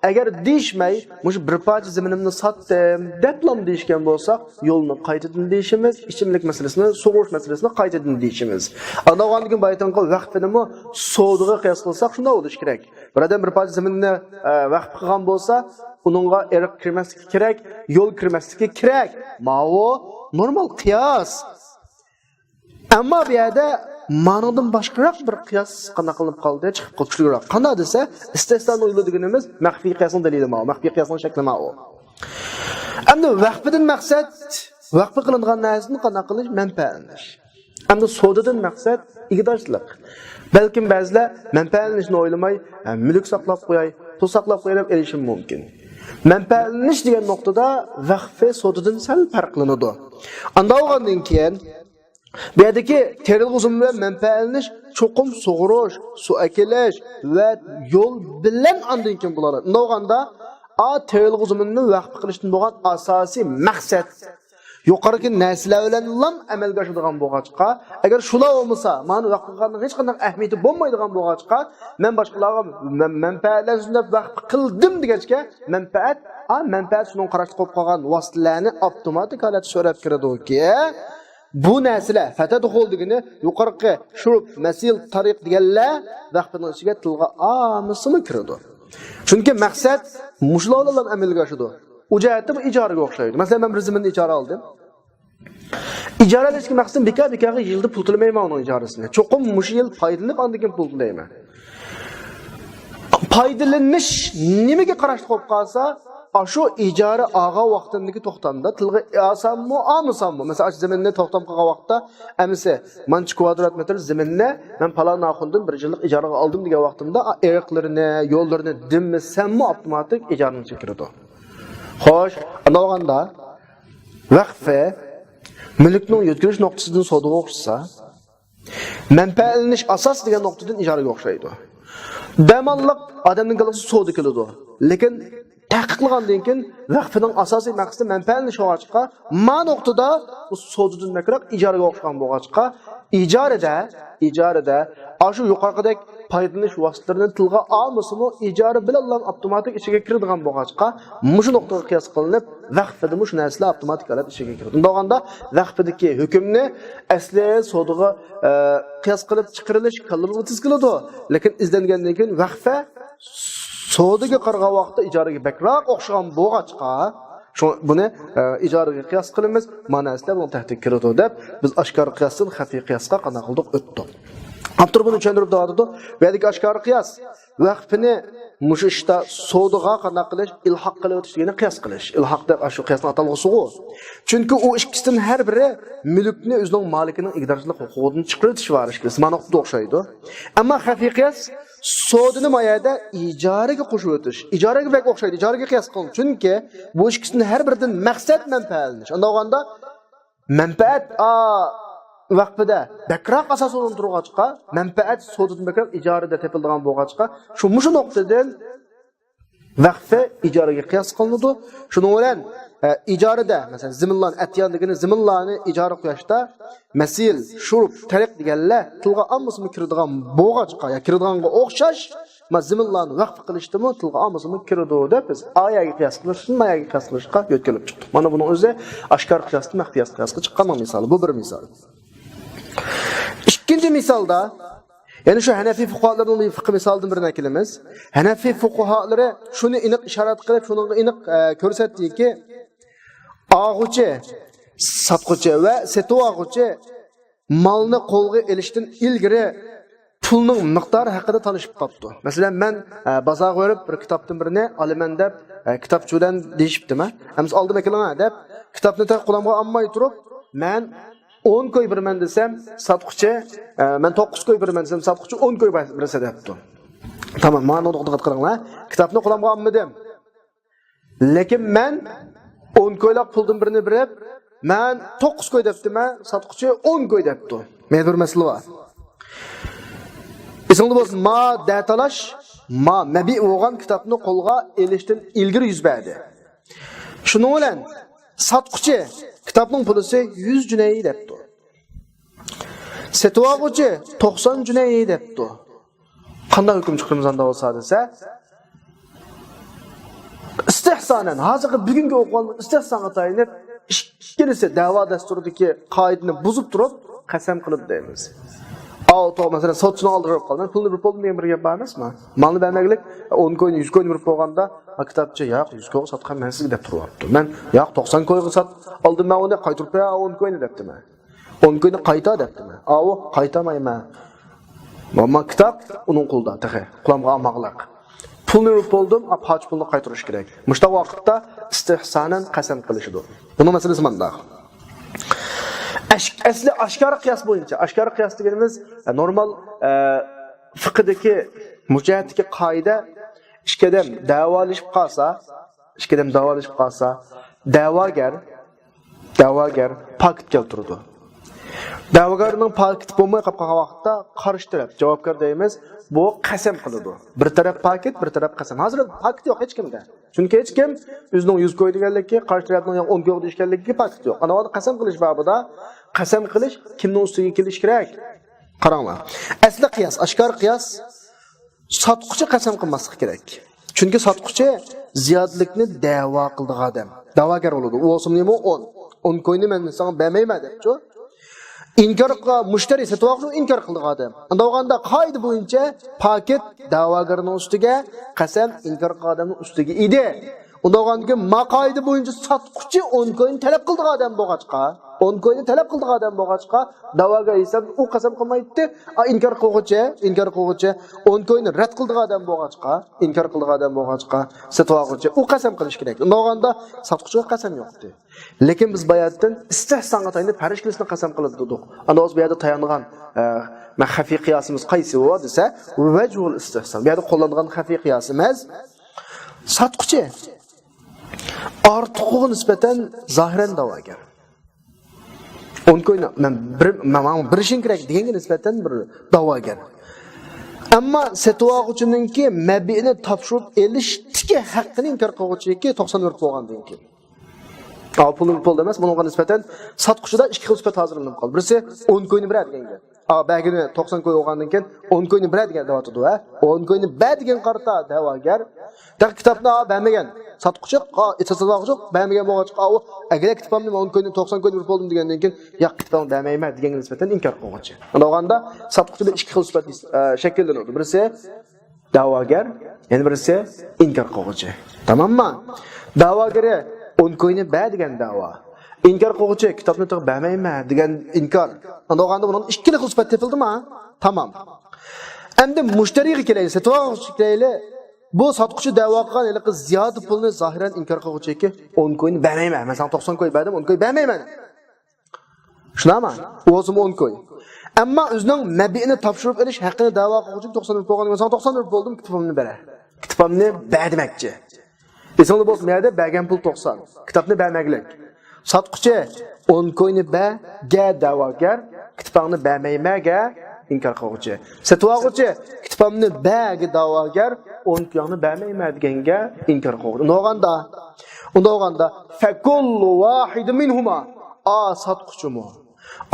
ئەگەر دېيىشمەي، مۇشۇ بىر پارچە زېمىنىمنى ساتتىم، دەپلا دېيىشكەن بولساق، يولنى قايتىدىن دېيىشىمىز، ئىچىملىك مەسىلىسىنى، سۇغۇرۇش مەسىلىسىنى قايتىدىن دېيىشىمىز. ئاندىن كېيىن باياتىنقى ۋەقفىنىمۇ سودىغا قىياس قىلساق، شۇنداق بولۇشى كېرەك. بىر ئادەم بىر پارچە زېمىننى، ئە، ۋەقىپ قىلغان بولسا، ئۇنىڭغا ئېرىق كىرمەسلىكى كېرەك، يول كىرمەسلىكى كېرەك. ماۋۇ نورمال قىياس. ئەمما بۇ يەردە مانىڭدىن باشقىراق بىر قىياس قانداق قىلىنىپ قالدى، چىقىپ قالدى، كۈچلۈكرەك. قانداق دېسە، ئىستىسنانىڭ يولى دېگىنىمىز مەخپىي قىياسنىڭ دەلىلى ماۋۇ، مەخپىي قىياسنىڭ شەكلى ماۋۇ. ئەمدى ۋەقپىدىن مەقسەت، ۋەقپى قىلىنغان نەرسىدىن قانداق قىلىش؟ مەنپەئەتلىنىش. ئەمدى سودىدىن مەقسەت ئىگىدارچىلىق. بەلكىم بەزىلەر مەنپەئەتلىنىشنى ئويلىماي، ھە، مۈلۈك ساقلاپ قوياي، پۇل ساقلاپ قوياي دەپ ئېلىشىمۇ مۇمكىن. مەنپەئەتلىنىش دېگەن نۇقتىدا ۋەقفى سودىدىن سەل پەرقلىنىدۇ. ئانداق بولغاندىن كېيىن، بۇ يەردىكى تېرىلغۇ زېمىن بىلەن مەنپەئەتلىنىش چوقۇم سۇغۇرۇش، سۇ ئەكېلىش ۋە يول بىلەن ئاندىن كېيىن بولىدۇ. ئۇنداق بولغاندا، ئا، تېرىلغۇ زېمىننى ۋەقىپ قىلىشتىن بولغان ئاساسىي مەقسەت، يۇقىرىقى نەرسىلەر بىلەنلا ئەمەلگە ئاشىدىغان بولغاچقا، ئەگەر شۇلار بولمىسا، مانا ۋەقىپ قىلغاننىڭ ھېچقانداق ئەھمىيىتى بولمايدىغان بولغاچقا، مەن باشقىلارغا مەن-، مەنپەئەتلەنسۇن دەپ ۋەقىپ قىلدىم دېگەچكە، مەنپەئەت، ئا، مەنپەئەت شۇنىڭ قاراشلىق بولۇپ قالغان ۋاسىتىلەرنى ئاپتوماتىك ھالەتتە سۆرەپ كىرىدۇكى، بۇ نەرسىلەر، فەتەدخۇل دېگىنى يۇقىرىقى شۇرۇپ، مەسىل، تارىق دېگەنلەر ۋەقپىنىڭ ئىچىگە تىلغا ئالمىسىمۇ كىرىدۇ. چۈنكى مەقسەت مۇشۇلار بىلەن ئەمەلگە ئاشىدۇ. ئۇ جەھەتتە بۇ ئىجارىگە ئوخشايدۇ. مەسىلەن، مەن بىر زېمىننى ئىجارە ئالدىم. ئىجارە ئېلىشتىكى مەقسىتىم بىكار، بىكارغا يىلدا پۇل تۆلىمەيمەن ئۇنىڭ ئىجارىسىنى. چوقۇم مۇشۇ يىل پايدىلىنىپ، ئاندىن كېيىن پۇل تۆلەيمەن. پايدىلىنىش نېمىگە قاراشلىق بولۇپ قالسا، ئاشۇ ئىجارە ئالغان ۋاقتىمدىكى توختامدا تىلغا ئالساممۇ، ئالمىساممۇ، مەسىلەن، ئاشۇ زېمىننى توختام قىلغان ۋاقىتتا، ئەمىسە مانچە كۋادرات مېتىر زېمىننى مەن پالان ئاخۇندىن بىر يىللىق ئىجارىگە ئالدىم دېگەن ۋاقتىمدا، ئېرىقلىرىنى، يوللىرىنى دېمىسەممۇ، ئاپتوماتىك ئىجارىنىڭ ئىچىگە كىرىدۇ. خوش، ئانداق بولغاندا ۋەقفى مۈلۈكنىڭ يۆتكىلىش نۇقتىسىدىن سودىغا ئوخشىسا، مەنپەئەتلىنىش ئاساسى دېگەن نۇقتىدىن ئىجارىگە ئوخشايدۇ. دەماللىق ئادەمنىڭ كاللىسىغا سودا كېلىدۇ. لېكىن تەھقىقلىغاندىن كېيىن ۋەقفىنىڭ ئاساسىي مەقسىتى مەنپەئەتلىنىش بولغاچقا، ما نۇقتىدا بۇ سودىدىن بەكرەك ئىجارىگە ئوخشىغان بولغاچقا، ئىجارىدە، ئىجارىدە ئاشۇ يۇقىرىقىدەك پايدىلىنىش ۋاسىتىلىرىنى تىلغا ئالمىسىمۇ، ئىجارە بىلەنلا ئاپتوماتىك ئىچىگە كىرىدىغان بولغاچقا، مۇشۇ نۇقتىغا قىياس قىلىنىپ، ۋەقفىدىمۇ شۇ نەرسىلەر ئاپتوماتىك ھالەت ئىچىگە كىرىدۇ. شۇنداق بولغاندا، ۋەقفىدىكى ھۆكۈمنى ئەسلى سودىغا، ئە، قىياس قىلىپ چىقىرىلىش كاللىمىزغا تېز كېلىدۇ. لېكىن ئىزدەنگەندىن كېيىن ۋەقفە سودىگە قارىغان ۋاقىتتا ئىجارىگە بەكرەك ئوخشىغان بولغاچقا، شۇ، بۇنى، ئە، ئىجارىگە قىياس قىلىمىز، مانا نەرسىلەر بۇنىڭ تەھتىگە كىرىدۇ دەپ، بىز ئاشكارا قىياستىن خەپىي قىياسقا قانداق قىلدۇق، ئۆتتۇق. ئاپتور بۇنى چۈشەندۈرۈپ دەۋاتىدۇ. بۇ يەردىكى ئاشكارا قىياس ۋەقفىنى مۇشۇ ئىشتا سودىغا قانداق قىلىش، ئىلھاق قىلىۋېتىش دېگىنى قىياس قىلىش. ئىلھاق دەپ ئاشۇ قىياسنىڭ ئاتالغۇسىغۇ. چۈنكى ئۇ ئىككىسىدىن ھەر بىرى مۈلۈكنى ئۆزىنىڭ مالىكىنىڭ ئىگىدارچىلىق ھوقۇقىدىن چىقىرىۋېتىش بار ئىككىلىسى. مانا نۇقتىدا ئوخشايدۇ. ئەمما خەفىي قىياس سودىنى ما يەردە ئىجارىگە قوشۇۋېتىش. ئىجارىگە بەك ئوخشايدۇ. ئىجارىگە قىياس قىلىڭ. چۈنكى بۇ ئىككىسىدىن ھەر بىرىدىن مەقسەت مەنپەئەتلىنىش. ئانداق بولغاندا مەنپەئەت، ئا، ۋەقپىدە بەكرەك ئاساس ئورۇندا تۇرغاچقا، مەنپەئەت سودىدىن بەكرەك ئىجارىدە تېپىلىدىغان بولغاچقا، شۇ مۇشۇ نۇقتىدىن ۋەقفى ئىجارىگە قىياس قىلىنىدۇ. شۇنىڭ بىلەن، ئە، ئىجارىدە، مەسىلەن، زېمىنلارنى، ئەتىيان دېگىنى زېمىنلارنى ئىجارە قويۇشتا مەسىل، شۇرۇپ، تەرىق دېگەنلەر تىلغا ئالمىسىمۇ كىرىدىغان بولغاچقا، يا كىرىدىغانغا ئوخشاش، ما زېمىنلارنى ۋەقف قىلىشتىمۇ تىلغا ئالمىسىمۇ كىرىدۇ دەپ بىز ئايەگە قىياس قىلىشتىن مايەگە قىياس قىلىشقا يۆتكىلىپ چىقتۇق. مانا بۇنىڭ ئۆزى ئاشكارا قىياستىن مەخپىي قىياسقا چىققاننىڭ مىسالى. بۇ بىر مىسال. ئىككىنچى مىسالدا، يەنە شۇ ھەنەفىي فۇقاھالىرىنىڭ فىقھى مىسالىدىن بىرنى ئەكېلىمىز. ھەنەفىي فۇقاھالىرى شۇنى ئېنىق ئىشارەت قىلىپ، شۇنىڭغا ئېنىق، ئە، كۆرسەتتىكى، ئالغۇچى، ساتقۇچى ۋە سېتىۋالغۇچى مالنى قولغا ئېلىشتىن ئىلگىرى پۇلنىڭ مىقدارى ھەققىدە تالىشىپ قاپتۇ. مەسىلەن، مەن، ئە، بازارغا بېرىپ بىر كىتابتىن بىرنى ئالىمەن دەپ، ئە، كىتابچى بىلەن دېيىشىپتىمەن. ئەمىسە ئالدىم ئەكېلىڭە دەپ، كىتابنى تېخى قولۇمغا ئالماي تۇرۇپ، مەن ئون كوي بېرىمەن دېسەم، ساتقۇچى، ئە، مەن توققۇز كوي بېرىمەن دېسەم، ساتقۇچى ئون كوي بېرسە دەپتۇ. تامام، مانا دىققەت قىلىڭلار. كىتابنى قولۇمغا ئالمىدىم. لېكىن مەن ئون كويلۇق پۇلدىن بىرنى بېرىپ، مەن توققۇز كوي دەپتىمەن، ساتقۇچى ئون كوي دەپتۇ. مەيلى بىر مەسىلە بار. ئېسىڭدە بولسۇن، ما دەتالاش، ما مەبىئ بولغان كىتابنى قولغا ئېلىشتىن ئىلگىرى يۈز بەردى. شۇنىڭ بىلەن ساتقۇچى كىتابنىڭ پۇلىسى يۈز جۈنەي دەپتۇ. سېتىۋالغۇچى توقسان جۈنەي دەپتۇ. قانداق ھۆكۈم چىقىرىمىز ئاندا بولسا دېسە، ئىستىھسانەن، ھازىرقى بۈگۈنكى ئوقۇغانلىق ئىستىھسانغا تايىنىپ، ئىككىلىسى دەۋا دەستۇرىدىكى قائىدىنى بۇزۇپ تۇرۇپ، قەسەم قىلىپ دەيمىز. ئاۋۇ توغرا، مەسىلەن، سوتچىنىڭ ئالدىغا بېرىپ قالدىم، پۇلنى بېرىپ بولدۇم دېگەن بىر گەپ بار ئەمەسمۇ؟ مالنى بەرمەگلىك، ئون كوينى، يۈز كوينى بېرىپ بولغاندا، ھە، كىتابچى، ياق، يۈز كويغا ساتقان مەن سىزگە دەپ تۇرۇۋاپتۇ. مەن، ياق، توقسان كويغا سات، ئالدىم مەن ئۇنى، قايتۇرۇپ بەر ئون كوينى دەپتىمەن. ئون كوينى قايتا دەپتىمەن. ئاۋۇ، قايتارمايمەن. مانا كىتاب ئۇنىڭ قولىدا تېخى، قولۇمغا ئالماغلىق. پۇلنى ئۇرۇپ بولدۇم، ئا، پاچ پۇلنى قايتۇرۇش كېرەك. مۇشۇنداق ۋاقىتتا ئىستىھسانەن قەسەم قىلىشىدۇ. بۇنىڭ مەسىلىسى مانداق. ئەش-، ئەسلى ئاشكارا قىياس بويىچە. ئاشكارا قىياس دېگىنىمىز، ئە، نورمال، ئە، فىقىدىكى، مۇجتەھىدتىكى قائىدە، ئىككى ئادەم دەۋالىشىپ قالسا، ئىككى ئادەم دەۋالىشىپ قالسا، دەۋاگەر، دەۋاگەر پاكىت كەلتۈرىدۇ. دەۋاگەرنىڭ پاكىتى بولماي قاپ قالغان ۋاقىتتا قارشى تەرەپ، جاۋابكار دەيمىز، بۇ قەسەم قىلىدۇ. بىر تەرەپ پاكىت، بىر تەرەپ قەسەم. ھازىر پاكىت يوق ھېچكىمدە. چۈنكى ھېچكىم ئۆزىنىڭ يۈز كوي دېگەنلىكى، قارشى تەرەپنىڭ يەنە ئون كوي دېيىشكەنلىكىگە پاكىت يوق. ئانا ۋاقىتتا قەسەم قىلىش بابىدا قەسەم قىلىش كىمنىڭ ئۈستىگە كېلىشى كېرەك؟ قاراڭلار. ئەسلى قىياس، ئاشكارا قىياس، ساتقۇچى قەسەم قىلماسلىقى كېرەك. چۈنكى ساتقۇچى زىيادىلىكنى دەۋا قىلىدىغان ئادەم. دەۋاگەر بولىدۇ. ئۇ بولسىمۇ نېمە؟ ئون. ئون كوينى مەن ساڭا بەرمەيمەن دەپچۇ. ئىنكار قىلغان مۇشتەرى، سېتىۋالغۇچى ئىنكار قىلىدىغان ئادەم. ئانداق بولغاندا قائىدە بويىچە پاكىت دەۋاگەرنىڭ ئۈستىگە، قەسەم ئىنكار قىلغان ئادەمنىڭ ئۈستىگە ئىدى. ئۇنداق بولغاندىكىن ما قائىدە بويىچە ساتقۇچى ئون كوينى تەلەپ قىلىدىغان ئادەم بولغاچقا، ئون كوينى تەلەپ قىلىدىغان ئادەم بولغاچقا، دەۋاگەر ھېسابىدا ئۇ قەسەم قىلمايتتى. ئا، ئىنكار قىلغۇچى، ئىنكار قىلغۇچى ئون كوينى رەت قىلىدىغان ئادەم بولغاچقا، ئىنكار قىلىدىغان ئادەم بولغاچقا، سېتىۋالغۇچى ئۇ قەسەم قىلىشى كېرەك. ئۇنداق بولغاندا ساتقۇچىغا قەسەم يوق ئىدى. لېكىن بىز باياتتىن ئىستىھسانغا تايىنىپ ھەر ئىككىلىسىنى قەسەم قىلىدۇ دېدۇق. ئانا بۇ يەردە تايانغان، ئە، مە-، خەفىي قىياسىمىز قايسى بۇ دېسە، ۋەجھۇل ئىستىھسان. بۇ يەردە قوللانغان خەفىي قىياسىمىز ساتقۇچى ئارتۇقىغا نىسبەتەن زاھىرەن دەۋاگەر. ئون كوينى مەن بىر، ماڭا بېرىشىڭ كېرەك دېگەنگە نىسبەتەن بىر دەۋاگەر. ئەمما سېتىۋالغۇچىنىڭكى مەبىئىنى تاپشۇرۇپ ئېلىشتىكى ھەققىنى ئىنكار قىلغۇچىكى توقسان بېرىپ بولغاندىن كېيىن. ئا، پۇلنى پۇل ئەمەس، بۇنىڭغا نىسبەتەن ساتقۇچىدا ئىككى خىل سۈپەت ھازىرلىنىپ قالدى. بىرسى ئون كوينى بېرە دېگەن گەپ. ئا، بەرگىنى توقسان كوي بولغاندىن كېيىن ئون كوينى بېرە دېگەن دەۋاتىدۇ، ھە؟ ئون كوينى بەر دېگەن قارىتا دەۋاگەر. تېخى كىتابنى، ئا، بەرمىگەن. ساتقۇچى، ئا، ساتقۇچى بەرمىگەن بولغاچقا، ئا، ئۇ ئەگەر كىتابىمنى مەن ئون كوينى توقسان كوينى بېرىپ بولدۇم دېگەندىن كېيىن، ياق، كىتابىڭنى بەرمەيمەن دېگەنگە نىسبەتەن ئىنكار قىلغۇچى. ئۇنداق بولغاندا ساتقۇچىدا ئىككى خىل سۈپەت، ئە، شەكىللىنىدۇ. بىرسى دەۋاگەر، يەنە بىرسى ئىنكار قىلغۇچى. تاماممۇ؟ دەۋاگىرى ئون كوينى بەر دېگەن دەۋا. ئىنكار قىلغۇچى كىتابنى تېخى بەرمەيمەن دېگەن ئىنكار. ئاندىغاندا بۇنىڭ ئىككىلا خىل سۈپەت تېپىلدىمۇ؟ تامام. ئەمدى مۇشتەرىگە كېلەيلى، سېتىۋالغۇچىغا كېلەيلى. بۇ ساتقۇچى دەۋا قىلغان ھېلىقى زىيادە پۇلنى زاھىرەن ئىنكار قىلغۇچىكى ئون كوينى بەرمەيمەن. مەن ساڭا توقسان كوي بەردىم، ئون كوي بەرمەيمەن. شۇنداقمۇ؟ ئۇ بولسىمۇ ئون كوي. ئەمما ئۆزىنىڭ مەبىئىنى تاپشۇرۇپ ئېلىش ھەققىنى دەۋا قىلغۇچى توقسان بېرىپ بولغاندىن كېيىن، ساڭا توقسان بېرىپ بولدۇم، كىتابىمنى بەرە. كىتابىمنى بەر دېمەكچى. ئېسىڭدە بولسۇن، بۇ يەردە بەرگەن پۇل توقسان. كىتابنى بەرمەگلىك. ساتقۇچى ئون كوينى بەرگە دەۋاگەر، كىتابىڭنى بەرمەيمەنگە ئىنكار قىلغۇچى. سېتىۋالغۇچى كىتابىمنى بەرگە دەۋاگەر، ئون كويۇڭنى بەرمەيمەن دېگەنگە ئىنكار قىلغۇچى. ئۇنداق بولغاندا، ئۇنداق بولغاندا، فەكۇللۇ ۋاھىدۇ مىنھۇما. ئا ساتقۇچىمۇ،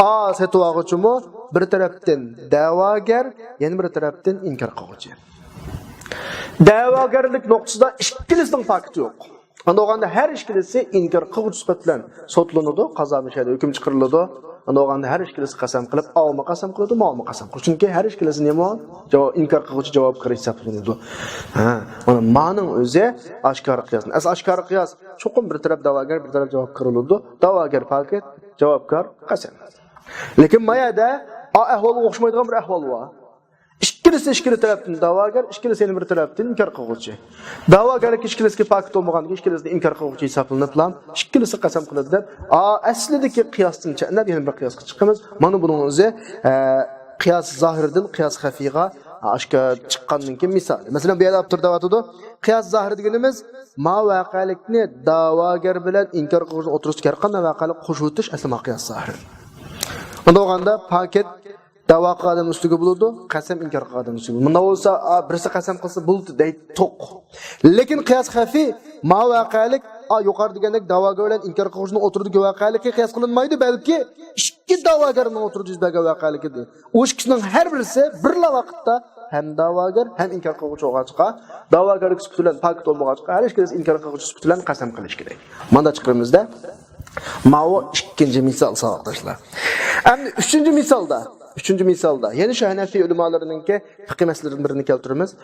ئا سېتىۋالغۇچىمۇ بىر تەرەپتىن دەۋاگەر، يەنە بىر تەرەپتىن ئىنكار قىلغۇچى. دەۋاگەرلىك نۇقتىسىدا ئىككىلىسىنىڭ پاكىتى يوق. ئاندىغاندا ھەر ئىككىلىسى ئىنكار قىلغۇچى سۈپەت بىلەن سوتلىنىدۇ، قازا مۇشەدە ھۆكۈم چىقىرىلىدۇ. ئاندىغاندا ھەر ئىككىلىسى قەسەم قىلىپ، ئاۋمۇ قەسەم قىلىدۇ، ماۋمۇ قەسەم قىلىدۇ. چۈنكى ھەر ئىككىلىسى نېمە؟ جاۋاب، ئىنكار قىلغۇچى جاۋابكار ھېسابلىنىدۇ. ھە، مانا مانىڭ ئۆزى ئاشكارا قىياس. ئەسلى ئاشكارا قىياس چوقۇم بىر تەرەپ دەۋاگەر، بىر تەرەپ جاۋابكار بولىدۇ. دەۋاگەر پاكىت، جاۋابكار قەسەم. لېكىن ما يەردە ئا ئەھۋالغا ئوخشىمايدىغان بىر ئەھۋال بار. ئىككىلىسى ئىككىلا تەرەپتىن دەۋاگەر، ئىككىلىسى يەنە بىر تەرەپتىن ئىنكار قىلغۇچى. دەۋاگەرلىك ئىككىلىسىگە پاكىت بولمىغاندىكىن ئىككىلىسىنى ئىنكار قىلغۇچى ھېسابلىنىپلا ئىككىلىسى قەسەم قىلىدۇ دەپ، ئا، ئەسلىدىكى قىياستىن چەتنەپ يەنە بىر قىياسقا چىقىمىز. مانا بۇنىڭ ئۆزى، ئە، قىياس زاھىردىن قىياس خەفىيغا ئاشكارا چىققاندىن كېيىن مىسال. مەسىلەن، بۇ يەردە ئاپتور دەۋاتىدۇ، قىياس زاھىر دېگىنىمىز ما ۋەقەلىكنى دەۋاگەر بىلەن ئىنكار قىلغۇچىنىڭ ئوتتۇرىسىدىكى ھەر قانداق ۋەقەلىك قوشۇۋېتىش ئەسلى ما قىياس زاھىر. ئۇنداق بولغاندا پاكىت دەۋا قىلغان ئادەم ئۈستىگە بولىدۇ، قەسەم ئىنكار قىلغان ئادەم ئۈستىگە بولىدۇ. مۇنداق بولسا، ئا، بىرسى قەسەم قىلسا بولدى دەيتتۇق. لېكىن قىياس خەفىي ما ۋەقەلىك، ئا، يۇقىرىدا دېگەندەك دەۋاگەر بىلەن ئىنكار قىلغۇچىنىڭ ئوتتۇرىدىكى ۋەقەلىكى قىياس قىلىنمايدۇ، بەلكى ئىككى دەۋاگەرنىڭ ئوتتۇرىدا يۈز بەرگەن ۋەقەلىكىدۇر. ئۇ ئىككىسىنىڭ ھەر بىرسى بىرلا ۋاقىتتا ھەم دەۋاگەر، ھەم ئىنكار قىلغۇچى بولغاچقا، دەۋاگەرلىك سۈپىتى بىلەن پاكىت بولمىغاچقا، ھەر ئىككىلىسى ئىنكار قىلغۇچى سۈپىتى بىلەن قەسەم قىلىش كېرەك. ماندا چىقىرىمىزدە، ماۋۇ ئىككىنچى مىسال، ساۋاقداشلار. ئەمدى ئۈچىنچى مىسالدا، ئۈچىنچى مىسالدا، يەنە شۇ ھەنەفىي ئۆلىمالىرىنىڭكى پىقىي مەسىلىلىرىدىن بىرىنى كەلتۈرىمىز.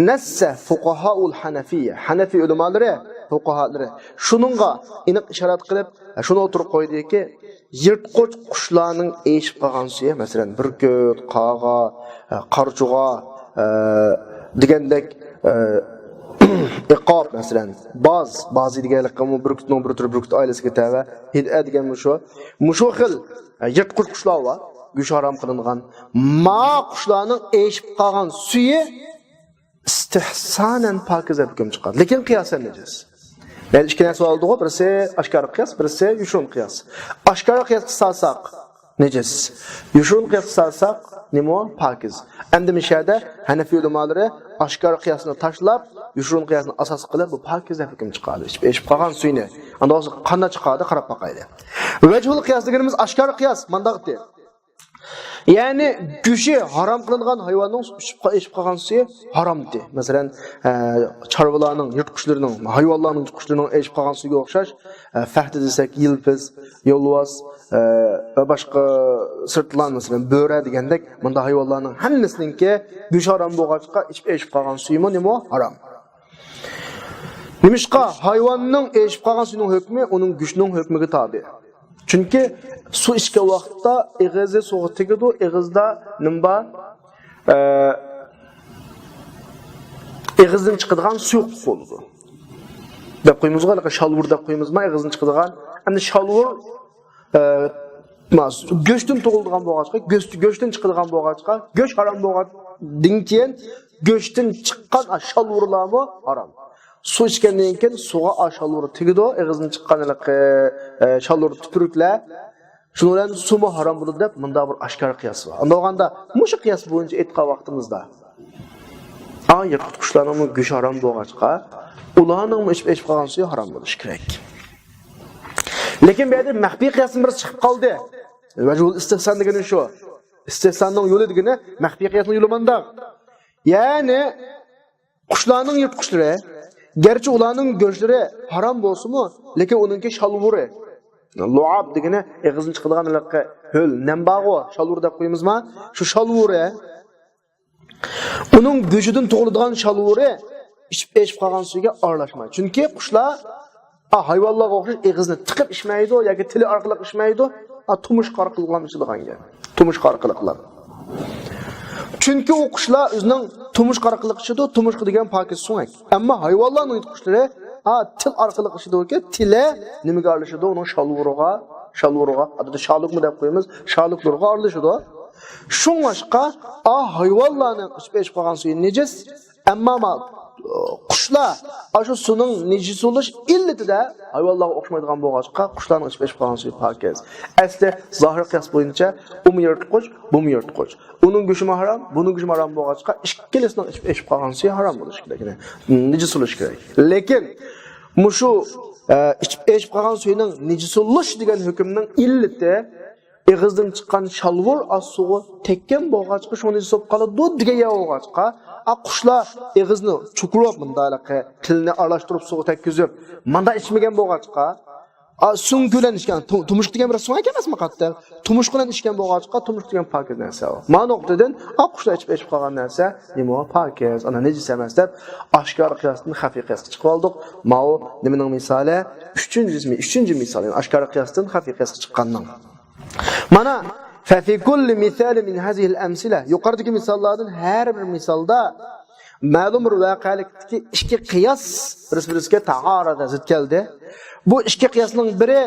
نەسسە فۇقاھائۇل ھەنەفىيە. ھەنەفىي ئۆلىمالىرى، فۇقاھالىرى شۇنىڭغا ئېنىق ئىشارەت قىلىپ، شۇنى ئوتتۇرىغا قويدىكى، يىرتقۇچ قۇشلارنىڭ ئېشىپ قالغان سۈيى، مەسىلەن، بۈركۈت، قاغا، قارچۇغا، ئە، دېگەندەك، ئە، ئىقاب، مەسىلەن، باز، بازى دېگەنلىكمۇ بۈركۈتنىڭ بىر تۈرى، بۈركۈت ئائىلىسىگە تەۋە، ھىدئە دېگەن مۇشۇ. مۇشۇ خىل، ئە، يىرتقۇچ قۇشلار بار، گۆشى ھارام قىلىنغان. ما قۇشلارنىڭ ئېشىپ قالغان سۈيى ئىستىھسانەن پاكىز دەپ ھۆكۈم چىققان. لېكىن قىياسەن نىجىس. يەنى ئىككى نەرسە بولدىغۇ، بىرسى ئاشكارا قىياس، بىرسى يوشۇرۇن قىياس. ئاشكارا قىياسقا سالساق نىجىس. يوشۇرۇن قىياسقا سالساق نېمە؟ پاكىز. ئەمدى مۇشۇ يەردە ھەنەفىي ئۆلىمالىرى ئاشكارا قىياسنى تاشلاپ، يوشۇرۇن قىياسنى ئاساس قىلىپ، بۇ پاكىز دەپ ھۆكۈم چىقاردى. ئېشىپ، ئېشىپ قالغان سۈيىنى. ئاندىن قانداق چىقاردى، قاراپ باقايلى. ۋەجھۇل قىياس دېگىنىمىز ئاشكارا قىياس، مانداق دېدى. يەنى گۆشى ھارام قىلىنغان ھايۋاننىڭ ئېشىپ قا-، ئېشىپ قالغان سۈيى ھارامدى. مەسىلەن، ئە، چارۋىلارنىڭ، يىرتقۇچلىرىنىڭ، ھايۋانلارنىڭ، يىرتقۇچلىرىنىڭ ئېشىپ قالغان سۈيىگە ئوخشاش، ئە، فەھدە دېسەك، يىلپىز، يولۋاس، ئە، ۋە باشقا سىرتلان، مەسىلەن، بۆرە دېگەندەك، مۇنداق ھايۋانلارنىڭ ھەممىسىنىڭكى گۆشى ھارام بولغاچقا، ئېشىپ، ئېشىپ قالغان سۈيىمۇ نېمە؟ ھارام. نېمىشقا؟ ھايۋاننىڭ ئېشىپ قالغان سۈيىنىڭ ھۆكمى ئۇنىڭ گۆشىنىڭ ھۆكمىگە تابىئ. چۈنكى سۇ ئىچكەن ۋاقىتتا ئېغىزى سۇغا تېگىدۇ، ئېغىزدا نېمە بار؟ ئە، ئېغىزدىن چىقىدىغان سۇيۇقلۇق بولىدۇ. دەپ قويىمىزغۇ، ھېلىقى شالۋۇر دەپ قويىمىزما ئېغىزدىن چىقىدىغان؟ ئەمدى شالۋۇر، ئە، ما-، گۆشتىن تۇغۇلىدىغان بولغاچقا، گۆش، گۆشتىن چىقىدىغان بولغاچقا، گۆش ھارام بولغاندىن كېيىن گۆشتىن چىققان ئا شالۋۇرلارمۇ ھارام. سۇ ئىچكەندىن كېيىن سۇغا ئا شالۋۇر تېگىدۇ، ئېغىزدىن چىققان ھېلىقى، ئە، شالۋۇر تۈپۈرۈكلەر. شۇنىڭ بىلەن سۇمۇ ھارام بولىدۇ دەپ مۇنداق بىر ئاشكارا قىياس بار. ئۇنداق بولغاندا مۇشۇ قىياس بويىچە ئېيتقان ۋاقتىمىزدا، ئا، يىرتقۇچ قۇشلارنىڭمۇ گۆشى ھارام بولغاچقا، ئۇلارنىڭمۇ ئىچىپ، ئىچىپ قالغان سۈيى ھارام بولۇشى كېرەك. لېكىن بۇ يەردە مەخپىي قىياستىن بىرسى چىقىپ قالدى. ۋەجھۇل ئىستىھسان دېگىنى شۇ. ئىستىھساننىڭ يولى دېگىنى، مەخپىي قىياسنىڭ يولى مۇنداق. يەنى قۇشلارنىڭ يىرتقۇچلىرى، گەرچە ئۇلارنىڭ گۆشلىرى ھارام بولسىمۇ، لېكىن ئۇنىڭكى شالۋۇرى، لۇئاب دېگىنى ئېغىزدىن چىقىدىغان ھېلىقى ھۆل نەم بارغۇ، شالۋۇر دەپ قويىمىزما؟ شۇ شالۋۇرى، ئۇنىڭ گۆشىدىن تۇغۇلىدىغان شالۋۇرى ئىچىپ، ئىچىپ قالغان سۈيىگە ئارىلاشمايدۇ. چۈنكى قۇشلار، ئا، ھايۋانلارغا ئوخشاش ئېغىزىنى تىقىپ ئىچمەيدۇ ياكى تىلى ئارقىلىق ئىچمەيدۇ. ئا، تۇمشۇق ئارقىلىقلا ئىچىدىغان گەپ. تۇمشۇق ئارقىلىقلا. چۈنكى ئۇ قۇشلار ئۆزىنىڭ تۇمشۇق ئارقىلىق ئىچىدۇ، تۇمشۇق دېگەن پاكىز سۆڭەك. ئەمما ھايۋانلارنىڭ يىرتقۇچلىرى، ئا، تىل ئارقىلىق ئىچىدۇكى، تىلى نېمىگە ئارىلىشىدۇ؟ ئۇنىڭ شالۋۇرىغا، شالۋۇرىغا، ئادەتتە شالۇكمۇ دەپ قويىمىز، شالۇكلىرىغا ئارىلىشىدۇ. شۇڭلاشقا، ئا، ھايۋانلارنىڭ ئىچىپ، ئىچىپ قالغان سۈيى نىجىس، ئەمما ما-، قۇشلار ئاشۇ سۇنىڭ نىجىس بولۇش ئىللىتىدە ھايۋانلارغا ئوخشىمايدىغان بولغاچقا، قۇشلارنىڭ ئىچىپ، ئىچىپ قالغان سۈيى پاكىز. ئەسلى زاھىر قىياس بويىچە ئۇمۇ يىرتقۇچ، بۇمۇ يىرتقۇچ. ئۇنىڭ گۆشىمۇ ھارام، بۇنىڭ گۆشىمۇ ھارام بولغاچقا، ئىككىلىسىنىڭ ئىچىپ، ئىچىپ قالغان سۈيى ھارام بولۇشى كېرەك، يەنى نىجىس بولۇشى كېرەك. لېكىن مۇشۇ، ئە، ئىچىپ، ئىچىپ قالغان سۈيىنىڭ نىجىس بولۇش دېگەن ھۆكۈمنىڭ ئىللىتى ئېغىزدىن چىققان شالۋۇر ئا سۇغا تەگكەن بولغاچقا، شۇڭا نىجىس بولۇپ قالىدۇ دېگەن گەپ بولغاچقا، ئا، قۇشلار ئېغىزنى چۇقۇرۇپ، مۇنداق تىلنى ئارىلاشتۇرۇپ سۇغا تەگكۈزۈپ، مۇنداق ئىچمىگەن بولغاچقا، ئا، سۆڭىكى بىلەن ئىچكەن، تۇ-، تۇمشۇق دېگەن بىر سۆڭەك ئەمەسمۇ قاتتىق؟ تۇمشۇق بىلەن ئىچكەن بولغاچقا، تۇمشۇق دېگەن پاكىز نەرسە ئۇ. مانا نۇقتىدىن، ئا، قۇشلار ئىچىپ، ئىچىپ قالغان نەرسە نېمە ئۇ؟ پاكىز، ئانا نىجىس ئەمەس دەپ، ئاشكارا قىياستىن خەفىي قىياسقا چىقىپ ئالدۇق. ماۋۇ نېمىنىڭ مىسالى؟ ئۈچىنچى، ئۈچىنچى مىسال، يەنى ئاشكارا قىياستىن خەفىي قىياسقا چىققاننىڭ. مانا، ففي كل مثال من هذه الأمثلة، يۇقىرىدىكى مىساللاردىن ھەر بىر مىسالدا مەلۇم بىر ۋەقەلىكتىكى ئىككى قىياس بىرسى-بىرسىگە تائارەدە، زىت كەلدى. بۇ ئىككى قىياسنىڭ بىرى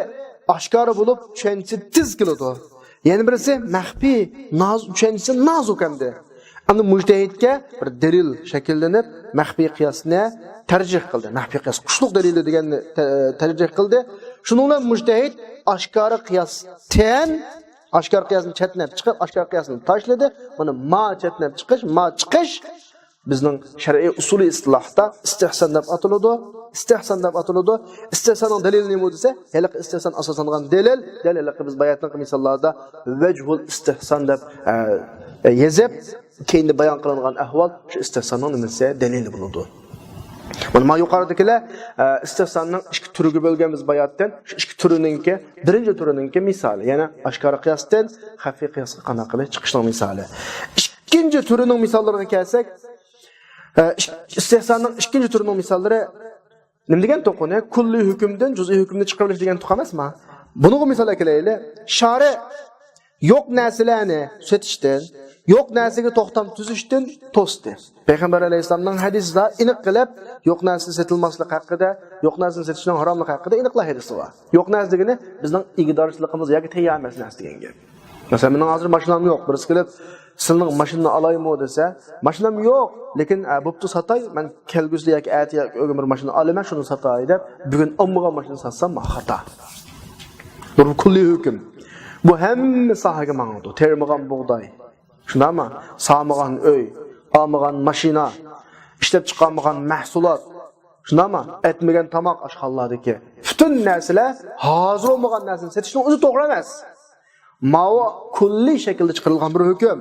ئاشكارا بولۇپ، چۈشەنچىسى تېز كېلىدۇ. يەنە بىرسى مەخپىي، ناز-، چۈشەنچىسى نازۇك ئەمدى. ئەمدى مۇجتەھىدكە بىر دەلىل شەكىللىنىپ، مەخپىي قىياسنى تەرجىھ قىلدى. مەخپىي قىياس كۈچلۈك دەلىلى دېگەننى تە-، تەرجىھ قىلدى. شۇنىڭ بىلەن مۇجتەھىد ئاشكارا قىياستىن، ئاشكارا قىياسنى چەتنەپ چىقىپ، ئاشكارا قىياسنى تاشلىدى. مانا، ما چەتنەپ چىقىش، ما چىقىش بىزنىڭ شەرئىي ئۇسۇلى ئىستىلاھتا ئىستىھسان دەپ ئاتىلىدۇ. ئىستىھسان دەپ ئاتىلىدۇ. ئىستىھساننىڭ دەلىلى نېمە دېسە، ھېلىقى ئىستىھسان ئاساسلانغان دەلىل، دەل ھېلىقى بىز باياتنىڭقى مىساللاردا ۋەجھۇل ئىستىھسان دەپ، ئە، يېزىپ، كېيىندە بايان قىلىنغان ئەھۋال شۇ ئىستىھساننىڭ نېمىسى، دەلىلى بولىدۇ. مانا، ما يۇقىرىدىكىلەر، ئە، ئىستىھساننىڭ ئىككى تۈرىگە بۆلگەنمىز باياتتىن، شۇ ئىككى تۈرىنىڭكى، بىرىنچى تۈرىنىڭكى مىسالى، يەنى ئاشكارا قىياستىن خەفىي قىياسقا قانداق قىلىپ چىقىشنىڭ مىسالى. ئىككىنچى تۈرىنىڭ مىساللىرىغا كەلسەك، ئە، ئىك-، ئىستىھساننىڭ ئىككىنچى تۈرىنىڭ مىساللىرى نېمە دېگەن توقۇنى؟ كۈللىي ھۆكۈمدىن جۈزئىي ھۆكۈمنى چىقىرىۋېلىش دېگەن توقۇ ئەمەسما؟ بۇنىڭغا مىسال ئەكېلەيلى. شارى يوق نەرسىلەرنى سېتىشتىن، يوق نەرسىگە توختام تۈزۈشتىن توستى. پەيغەمبەر ئەلەيھىسسالامنىڭ ھەدىسىدا ئېنىق قىلىپ، يوق نەرسە سېتىلماسلىقى ھەققىدە، يوق نەرسىنى سېتىشنىڭ ھاراملىقى ھەققىدە ئېنىقلا ھەدىسى بار. يوق نەرسە دېگىنى بىزنىڭ ئىگىدارچىلىقىمىز ياكى تەييار ئەمەس نەرسە دېگەن گەپ. مەسىلەن، مېنىڭ ھازىر ماشىنام يوق. بىرسى كېلىپ، سىلىنىڭ ماشىنىنى ئالايمۇ دېسە، ماشىنام يوق، لېكىن، ئە، بوپتۇ، ساتاي، مەن كەلگۈسىدە ياكى ئەتە ياكى ئۆگۈن بىر ماشىنا ئالىمەن، شۇنى ساتاي دەپ، بۈگۈن ئالمىغان ماشىنا ساتسام، ما خاتا. بۇ كۈللىي ھۆكۈم. بۇ ھەممە ساھەگە ماڭىدۇ. تېرىمىغان بۇغداي. شۇنداقمۇ؟ سالمىغان ئۆي، ئالمىغان ماشىنا، ئىشلەپ چىقارمىغان مەھسۇلات. شۇنداقمۇ؟ ئەتمىگەن تاماق ئاشخانىلاردىكى. پۈتۈن نەرسىلەر ھازىر بولمىغان نەرسىنى سېتىشنىڭ ئۆزى توغرا ئەمەس. ماۋۇ كۈللىي شەكىلدە چىقىرىلغان بىر ھۆكۈم.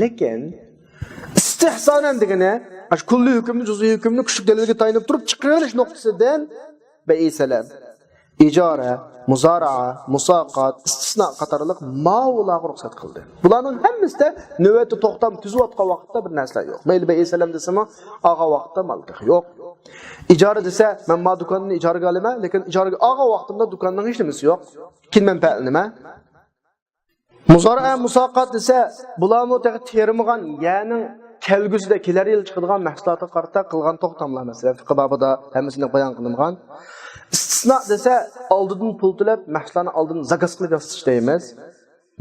لېكىن ئىستىھسانەن دېگىنى، ئاشۇ كۈللىي ھۆكۈمنى، جۈزئىي ھۆكۈمنى كۈچلۈك دەلىلگە تايىنىپ تۇرۇپ چىقىرىۋېلىش نۇقتىسىدىن بەيئە سەلەم، ئىجارە، مۇزارەئە، مۇساقات، ئىستىسنا قاتارلىق ماۋۇلارغا رۇخسەت قىلدى. بۇلارنىڭ ھەممىسىدە نۆۋەتتە توختام تۈزۈۋاتقان ۋاقىتتا بىر نەرسىلەر يوق. مەيلى بەيئە سەلەم دېسىمۇ، ئالغان ۋاقىتتا مال تېخى يوق. ئىجارە دېسە، مەن ما دۇكاننى ئىجارىگە ئالىمەن، لېكىن ئىجارىگە ئالغان ۋاقتىمدا دۇكاننىڭ ھېچ نېمىسى يوق. كېيىن مەنپەئەتلىنىمە. مۇزارىئە، مۇساقات دېسە، بۇلارمۇ تېخى تېرىمىغان يەرنىڭ كەلگۈسىدە، كېلەر يىل چىقىدىغان مەھسۇلاتقا قارىتا قىلغان توختاملار، مەسىلەن، فىقھى بابىدا ھەممىسىنى بايان قىلىنغان. ئىستىسنا دېسە، ئالدىدىن پۇل تۆلەپ، مەھسۇلاتنى ئالدىن زاكاز قىلىپ ياسىتىش دەيمىز.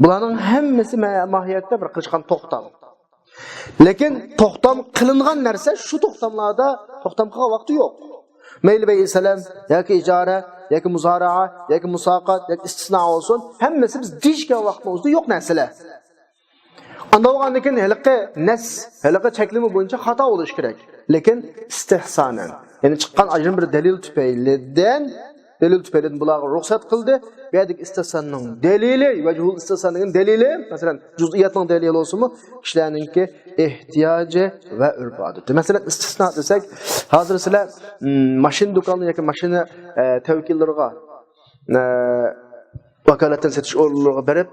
بۇلارنىڭ ھەممىسى مە-، ماھىيەتتە بىر قىلىشقان توختام. لېكىن توختام قىلىنغان نەرسە شۇ توختاملاردا توختام قىلغان ۋاقتى يوق. مەيلى بەيئۇ سەلەم ياكى ئىجارە ياكى مۇزارىئە ياكى مۇساقات ياكى ئىستىسنا بولسۇن، ھەممىسى بىز دېيىشكەن ۋاقىتنىڭ ئۆزىدە يوق نەرسىلەر. ئانداق بولغاندىن كېيىن ھېلىقى نەس، ھېلىقى چەكلىمە بويىچە خاتا بولۇشى كېرەك. لېكىن ئىستىھسانەن، يەنى چىققان ئايرىم بىر دەلىل تۈپەيلىدىن، دەلىل تۈپەيلىدىن بۇلارغا رۇخسەت قىلدى. بۇ يەردىكى ئىستىھساننىڭ دەلىلى، ۋەجھۇل ئىستىھسان دېگەن دەلىلى، مەسىلەن، جۇزئىياتنىڭ دەلىلى بولسىمۇ، كىشىلەرنىڭكى ئېھتىياجى ۋە ئۆرپ-ئادىتى. مەسىلەن، ئىستىسنا دېسەك، ھازىر سىلەر، م، ماشىنا دۇكانى ياكى ماشىنا، ئە، تەۋەككۈللىرىغا، ئە، ۋاكالەتتىن سېتىش ئورۇنلىرىغا بېرىپ،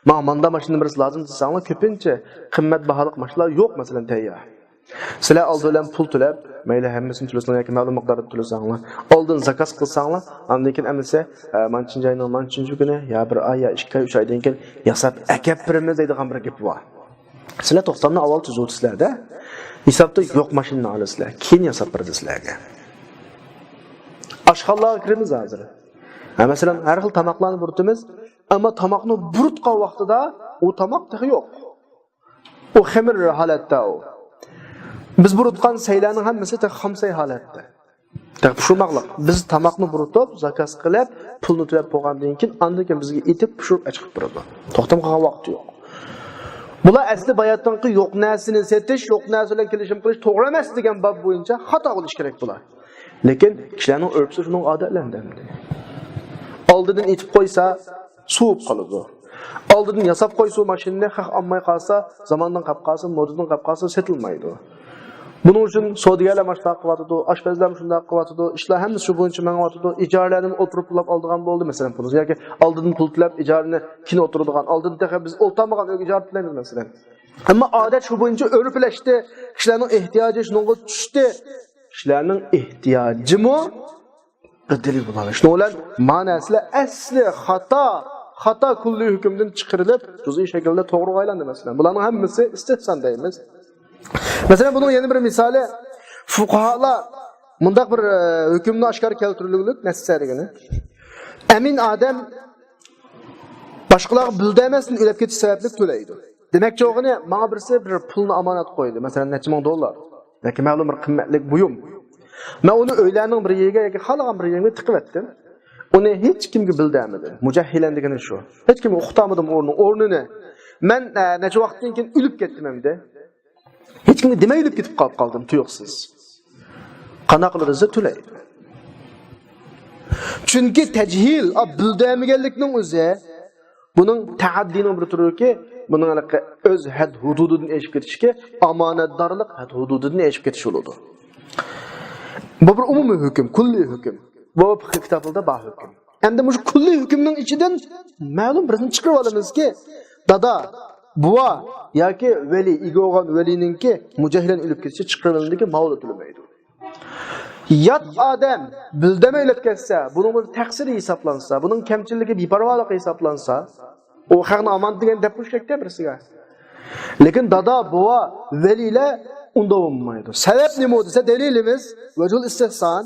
ماڭا ماندا ماشىنا بىرسى لازىم دېسەڭلار، كۆپىنچە قىممەت باھالىق ماشىنىلار يوق، مەسىلەن، تەييار. سىلەر ئالدى بىلەن پۇل تۆلەپ، مەيلى ھەممىسىنى تۆلىسەڭلار ياكى مەلۇم مىقداردا تۆلىسەڭلار، ئالدىن زاكاز قىلساڭلار، ئاندىن كېيىن ئەمىسە، ئە، مانچىنچى ئاينىڭ مانچىنچى كۈنى يا بىر ئاي يا ئىككى ئاي، ئۈچ ئايدىن كېيىن ياساپ ئەكەپ بېرىمىز دەيدىغان بىر گېپى بار. سىلەر توختامنى ئاۋۋال تۈزۈۋېتىسىلەر-دە، ھېسابتا يوق ماشىنىنى ئالىسىلەر، كېيىن ياساپ بېرىدۇ سىلەرگە. ئاشخانىلارغا كىرىمىز ھازىر. ھە، مەسىلەن، ھەر خىل تاماقلارنى بۇرىتىمىز، ئەمما تاماقنى بۇرۇتقان ۋاقتىدا ئۇ تاماق تېخى يوق. ئۇ خېمىر ھالەتتە ئۇ. بىز بۇرۇتقان سەيلەرنىڭ ھەممىسى تېخى خام سەي ھالەتتە. تېخى پىشۇرماقلىق. بىز تاماقنى بۇرۇتۇپ، زاكاز قىلىپ، پۇلنى تۆلەپ بولغاندىن كېيىن، ئاندىن كېيىن بىزگە ئېتىپ، پىشۇرۇپ ئەچىقىپ بېرىدۇ. توختام قىلغان ۋاقتى يوق. بۇلار ئەسلى باياتىنقى يوق نەرسىنى سېتىش، يوق نەرسە بىلەن كېلىشىم قىلىش توغرا ئەمەس دېگەن باب بويىچە خاتا بولۇشى كېرەك بۇلار. لېكىن كىشىلەرنىڭ ئۆرپىسى شۇنىڭغا ئادەتلەندى ئەمدى. ئالدىدىن ئېتىپ قويسا، سوۋۇپ قالىدۇ. ئالدىدىن ياساپ قويسا ماشىنىنى، خەق ئالماي قالسا، زاماندىن قاپ قالسا، مودىدىن قاپ قالسا، سېتىلمايدۇ. بۇنىڭ ئۈچۈن سودىگەرلەر ماشۇنداق قىلىۋاتىدۇ، ئاشپەزلەر مۇشۇنداق قىلىۋاتىدۇ، ئىشلار ھەممىسى شۇ بويىچە مېڭىۋاتىدۇ، ئىجارىلەرنى ئولتۇرۇپ پۇلاپ ئالىدىغان بولدى، مەسىلەن، پۇلىنى ياكى ئالدىدىن پۇل تۆلەپ ئىجارىنى كېيىن ئولتۇرىدىغان، ئالدىن تېخى بىز ئولتۇرمىغان ئۆيگە ئىجارە تۆلەيمىز، مەسىلەن. ئەمما ئادەت شۇ بويىچە ئۆرپلەشتى، كىشىلەرنىڭ ئېھتىياجى شۇنىڭغا چۈشتى. كىشىلەرنىڭ ئېھتىياجىمۇ بىر دەلىل بولالمايدۇ. شۇنىڭ بىلەن ما نەرسىلەر ئەسلى خاتا، خاتا كۈللىي ھۆكۈمدىن چىقىرىلىپ، جۇزئىي شەكىلدە توغرىغا ئايلاندى، مەسىلەن. بۇلارنىڭ ھەممىسى ئىستىھسان دەيمىز. مەسىلەن، بۇنىڭ يەنە بىر مىسالى، فۇقاھالار مۇنداق بىر، ئە، ھۆكۈمنى ئاشكارا كەلتۈرۈلگۈلۈك نەسسە دېگىنى. ئەمىن ئادەم باشقىلارغا بىلدۈرمەستىن ئۆلۈپ كېتىش سەۋەبلىك تۆلەيدۇ. دېمەكچى بولغىنى، ماڭا بىرسى بىر پۇلنى ئامانەت قويدى، مەسىلەن، نەچچە مىڭ دوللار ياكى مەلۇم بىر قىممەتلىك بۇيۇم. مەن ئۇنى ئۆيلەرنىڭ بىر يېرىگە ياكى خالىغان بىر يېرىمگە تىقىۋەتتىم. ئۇنى ھېچكىمگە بىلدۈرمىدىم. مۇجەھھىلەن دېگىنى شۇ. ھېچكىمگە ئۇقتۇرمىدىم ئورنىنى، ئورنىنى. مەن، ئە، نەچچە ۋاقىتتىن كېيىن ئۆلۈپ كەتتىم ئەمدى. ھېچكىمگە دېمەي ئۆلۈپ كېتىپ قاپ قالدىم تۇيۇقسىز. قانداق قىلىدۇ دېسە، تۆلەيدۇ. چۈنكى تەجھىل، ئا، بىلدۈرمىگەنلىكنىڭ ئۆزى، بۇنىڭ تەئەددىنىڭ بىر تۈرىكى، بۇنىڭ ھېلىقى ئۆز ھەد ھۇدۇدىدىن ئېشىپ كېتىشكە، ئامانەتدارلىق ھەد ھۇدۇدىدىن ئېشىپ كېتىش بولىدۇ. بۇ بىر ئومۇمىي ھۆكۈم، كۈللىي ھۆكۈم. بۇ فىقھىي كىتابلاردا بار ھۆكۈم. ئەمدى مۇشۇ كۈللىي ھۆكۈمنىڭ ئىچىدىن مەلۇم بىرسىنى چىقىرىپ ئالىمىزكى، دادا، بوۋا ياكى ۋەلىي، ئىگە بولغان ۋەلىينىڭكى مۇجەھھىلەن ئۆلۈپ كېتىشى چىقىرىۋېلىندىكى، ماۋۇلا تۆلىمەيدۇ. يات ئادەم بىلدۈرمەي ئۆلۈپ كەتسە، بۇنىڭ بىر تەقسىرى ھېسابلانسا، بۇنىڭ كەمچىلىكى، بىپەرۋالىقى ھېسابلانسا، ئۇ خەقنىڭ ئامانىتى دېگەن دەپ قويۇش كېرەكتە بىرسىگە. لېكىن دادا، بوۋا، ۋەلىيلەر ئۇنداق بولمايدۇ. سەۋەب نېمە دېسە، دەلىلىمىز ۋەجھۇل ئىستىھسان.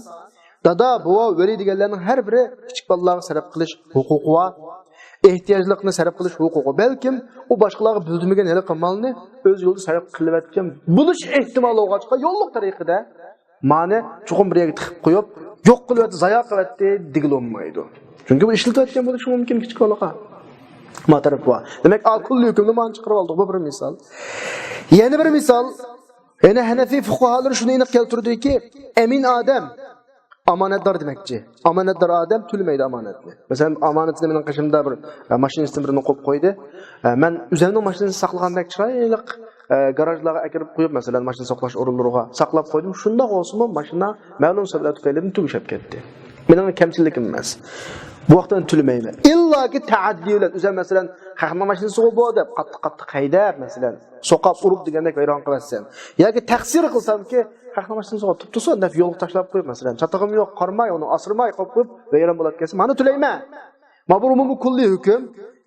دادا، بوۋا، ۋەلىي دېگەنلەرنىڭ ھەر بىرى كىچىك بالىلارغا سەرپ قىلىش ھوقۇقى بار. ئېھتىياجلىقنى سەرپ قىلىش ھوقۇقى. بەلكىم ئۇ باشقىلارغا بىلدۈرمىگەن ھېلىقى مالنى ئۆز يولىدا سەرپ قىلىۋەتكەن بولۇش ئېھتىمالى بولغاچقا، يوللۇق تەرىقىدە مانى چوقۇم بىر يەرگە تىقىپ قويۇپ، يوق قىلىۋەتتى، زايا قىلىۋەتتى دېگىلى بولمايدۇ. چۈنكى بۇ ئىشلىتىۋەتكەن بولۇشى مۇمكىن كىچىك بالىغا. ما تەرەپ بار. دېمەك، ئا، كۈللىي ھۆكۈمنى مانا چىقىرىپ ئالدۇق. بۇ بىر مىسال. يەنە بىر مىسال. يەنە ھەنەفىي فۇقاھالىرى شۇنى ئېنىق كەلتۈردىكى، ئەمىن ئادەم ئامانەتدار دېمەكچى. ئامانەتدار ئادەم تۆلىمەيدۇ ئامانەتنى. مەسىلەن، ئامانەتنى مېنىڭ قېشىمدا بىر، ئە، ماشىنىستىن بىرىنى قويۇپ قويدى. ئە، مەن ئۆزۈمنىڭ ماشىنىسىنى ساقلىغاندەك چىرايلىق، ئە، گاراژلارغا ئەكىرىپ قويۇپ، مەسىلەن، ماشىنا ساقلاش ئورۇنلىرىغا ساقلاپ قويدۇم. شۇنداق بولسىمۇ، ماشىنا مەلۇم سەۋەبلەر تۈپەيلىدىن تۈگىشىپ كەتتى. مېنىڭ كەمچىلىكىم ئەمەس. بۇ ۋاقىتتا مەن تۆلىمەيمەن. ئىللاكى تەئەددىي بىلەن، ئۆزۈم، مەسىلەن، خەقنىڭ ماشىنىسىغۇ بۇ دەپ، قاتتىق-قاتتىق ھەيدەپ، مەسىلەن، سوقاپ ئۇرۇپ دېگەندەك ۋەيران قىلىۋەتسەم ياكى تەقسىر قىلسامكى، خەقنىڭ ماشىنىسىغۇ تۇپتۇسۇن دەپ يولغا تاشلاپ قويۇپ، مەسىلەن، چاتىقىم يوق، قارىماي، ئۇنى ئاسرىماي قويۇپ قويۇپ، ۋەيران بولۇپ كەتسە، مانا تۆلەيمەن. ما بۇ ئومۇمىي كۈللىي ھۆكۈم.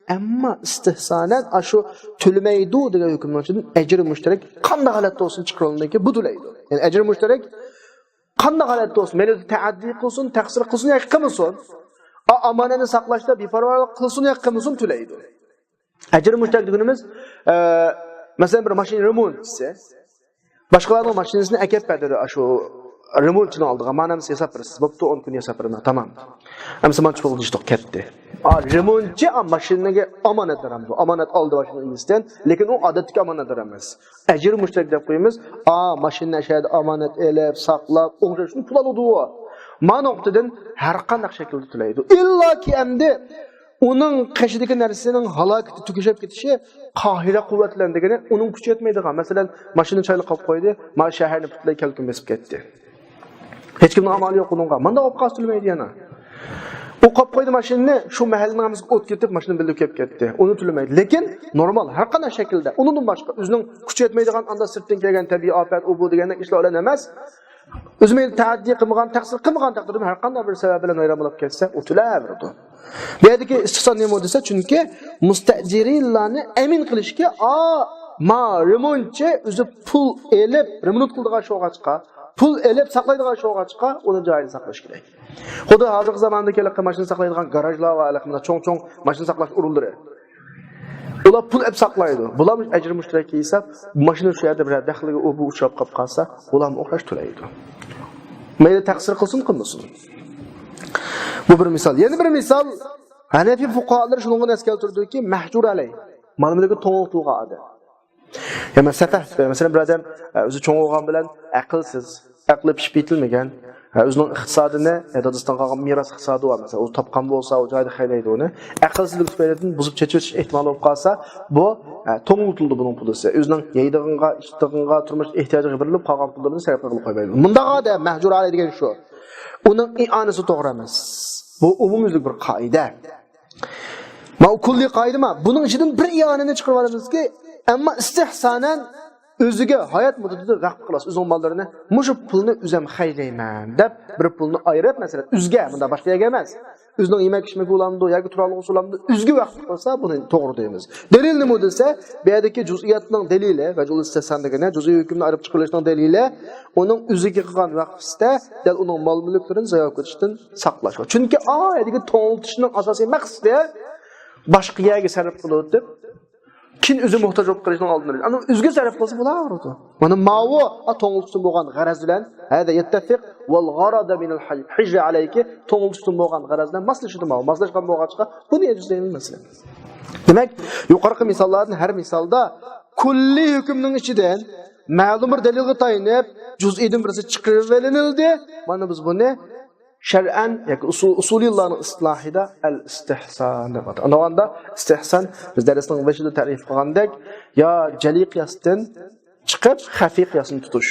ئەمما ئىستىھسانەن ئاشۇ تۆلىمەيدۇ دېگەن ھۆكۈمنىڭ ئىچىدىن ئەجرى مۇشتەرەك قانداق ھالەتتە بولسۇن چىقىرىلغاندىن كېيىن بۇ تۆلەيدۇ. يەنى ئەجرى مۇشتەرەك قانداق ھالەتتە بولسۇن، مەيلى تەئەددى قىلسۇن، تەقسىر قىلسۇن ياكى قىلمىسۇن، ئا-، ئامانەتنى ساقلاشتا بىپەرۋالىق قىلسۇن ياكى قىلمىسۇن تۆلەيدۇ. ئەجرى مۇشتەرەك دېگىنىمىز، ئە، مەسىلەن، بىر ماشىنا رېمونتچىسى باشقىلارنىڭ ماشىنىسىنى ئەكەپ بەردى، شۇ رېمونتچىنىڭ ئالدىغا، مانا ئەمسە ياساپ بېرىسىز، بوپتۇ، ئون كۈن ياساپ بېرىمەن، تامام. ئەمسە مانچە پۇل دېيىشتۇق، كەتتى. ئا، رېمونتچى، ئا، ماشىنىغا ئامانەتدار ئەمدى. ئامانەت ئالدى ماشىنا ئىگىسىدىن، لېكىن ئۇ ئادەتتىكى ئامانەتدار ئەمەس. ئەجرى مۇشتەرەك دەپ قويىمىز. ئا، ماشىنىنى ئەشەدە ئامانەت ئېلىپ، ساقلاپ، ئوڭشاش ئۈچۈن پۇل ئالىدۇ ئۇ. ما نۇقتىدىن ھەر قانداق شەكىلدە تۆلەيدۇ. ئىللاكى ئەمدى ئۇنىڭ قېشىدىكى نەرسىنىڭ ھالاكىتى تۈگىشىپ كېتىشى، قاھىرە قۇۋۋەتلەندىكىنى، ئۇنىڭ كۈچى يەتمەيدىغان. مەسىلەن، ماشىنا چايلىق قاپ قويدى، ما شەھەرنى پۈتۈنلەي كەلكۈن بېسىپ كەتتى. ھېچكىمنىڭ ئامالى يوق ئۇنىڭغا. مانداق بولۇپ قالسا تۆلىمەيدۇ يەنە. ئۇ قاپ قويدى ماشىنىنى، شۇ مەھەللىنىڭ ھەممىسىگە ئوت كېتىپ، ماشىنا بىللە كۆيۈپ كەتتى. ئۇنى تۆلىمەيدۇ. لېكىن نورمال، ھەر قانداق شەكىلدە، ئۇنىڭدىن باشقا، ئۆزىنىڭ كۈچى يەتمەيدىغان، ئاندا سىرتتىن كەلگەن تەبىئىي ئاپەت، ئۇ بۇ دېگەندەك ئىشلار بىلەن ئەمەس. ئۆزى مەيلى تەئەددى قىلمىغان، تەقسىر قىلمىغان تەقدىردىمۇ ھەر قانداق بىر سەۋەب بىلەن ۋەيران بولۇپ كەتسە، ئۇ تۆلەۋېرىدۇ. بۇ يەردىكى ئىستىسنا نېمە دېسە، چۈنكى مۇستەئجىرىنلارنى ئەمىن قىلىشكە، ئا، ما رېمونتچى ئۆزى پۇل ئېلىپ رېمونت قىلىدىغان شۇ بولغاچقا، پۇل ئېلىپ ساقلايدىغان شۇ بولغاچقا، ئۇنى جايىدا ساقلاش كېرەك. خۇددى ھازىرقى زاماندا ھېلىقى ماشىنا ساقلايدىغان گاراژلار ۋە ھېلىقى مۇنداق چوڭ-چوڭ ماشىنا ساقلاش ئورۇنلىرى. ئۇلار پۇل ئېلىپ ساقلايدۇ. بۇلارمۇ ئەجرى مۇشتەرەك ھېساب، ماشىنا شۇ يەردە بىرەر دەخلىگە ئۇ بۇ ئۇچراپ قاپ قالسا، ئۇلارمۇ ئوخشاش تۆلەيدۇ. مەيلى تەقسىر قىلسۇن، قىلمىسۇن. بۇ بىر مىسال. يەنە بىر مىسال، ھەنەفىي فۇقاھالىرى شۇنىڭغا نەس كەلتۈرىدۇكى، مەھجۇر ئەلەي. مال مۈلكى توڭلىتىلغان ئادەم. يا مەسىلەن، سەفەھ، مەسىلەن، بىر ئادەم، ئە، ئۆزى چوڭ بولغان بىلەن ئەقىلسىز، ئەقلى پىشىپ يېتىلمىگەن، ئە، ئۆزىنىڭ ئىقتىسادىنى، يا دادىسىدىن قالغان مىراس ئىقتىسادى بار، مەسىلەن، ئۇ تاپقان بولسا، ئۇ جايىدا خەجلەيدۇ ئۇنى. ئەقىلسىزلىك تۈپەيلىدىن بۇزۇپ چېچىۋېتىش ئېھتىمالى بولۇپ قالسا، بۇ، ئە، توڭلىتىلىدۇ بۇنىڭ پۇلىسى. ئۆزىنىڭ يەيدىغىنىغا، ئىچىدىغىنىغا، تۇرمۇش ئېھتىياجىغا بېرىلىپ قالغان پۇللىرىنى سەرپ قىلغىلى قويمايدۇ. مۇنداق ئادەم، مەھجۇر ئەلەي دېگەن شۇ. ئۇنىڭ ئىئانىسى توغرا ئەمەس. بۇ ئومۇميۈزلۈك بىر قائىدە. ما ئۇ كۈللىي قائىدە ما. بۇنىڭ ئىچىدىن بىر ئىئانىنى چىقىرىۋالىمىزكى، ئەمما ئىستىھسانەن ئۆزىگە ھايات مۇددىتىدا ۋەقىپ قىلىسىز ئۆزىنىڭ ماللىرىنى، مۇشۇ پۇلنى ئۆزۈم خەجلەيمەن دەپ بىر پۇلنى ئايرىپ، مەسىلەن، ئۆزىگە، مۇنداق باشقا يەرگە ئەمەس، ئۆزىنىڭ يېمەك ئىچمىكى بولامدۇ ياكى تۇرالغۇسى بولامدۇ، ئۆزىگە ۋەقىپ قىلسا، بۇنى توغرا دەيمىز. دەلىل نېمە دېسە، بۇ يەردىكى جۇزئىياتنىڭ دەلىلى، ۋەجھۇل ئىستىھسان دېگىنى جۇزئىي ھۆكۈمنى ئايرىپ چىقىرىشنىڭ دەلىلى، ئۇنىڭ ئۆزىگە قىلغان ۋەقىپىسىدە دەل ئۇنىڭ مال-مۈلۈكلىرىنى زايا كېتىشتىن ساقلاش. چۈنكى ئا يەردىكى توڭلىتىشنىڭ ئاساسىي مەقسىتى باشقا يەرگە سەرپ قىلىۋېتىپ، كېيىن ئۆزى موھتاج بولۇپ قېلىشنىڭ ئالدىنى ئېلىش. ئانا ئۆزىگە سەرپ قىلسا بولاۋېرىدۇ. مانا ماۋۇ، ئا، توڭلىتىشتىن بولغان غەرەز بىلەن، ھەزا يەتتەفىق ۋەل غەرەزە مىنەل ھىجرى ئەلەيكى، توڭلىتىشتىن بولغان غەرەز بىلەن ماسلىشىدۇ ماۋۇ. ماسلاشقان بولغاچقا، بۇنى يەجۈزەيمىز مەسىلەن. دېمەك، يۇقىرىقى مىساللاردىن ھەر مىسالدا كۈللىي ھۆكۈمنىڭ ئىچىدىن مەلۇم بىر دەلىلگە تايىنىپ، جۇزئىدىن بىرسى چىقىرىۋېلىنىلدى. مانا بىز بۇنى شەرئەن ياكى ئۇسۇل، ئۇسۇلىيلارنىڭ ئىستىلاھىدا ئەل ئىستىھسان دەپ ئاتايدۇ. ئاندىغاندا ئىستىھسان بىز دەرسنىڭ بېشىدا تەرىپ قىلغاندەك، يا جەلىي قىياستىن چىقىپ، خەفىي قىياسنى تۇتۇش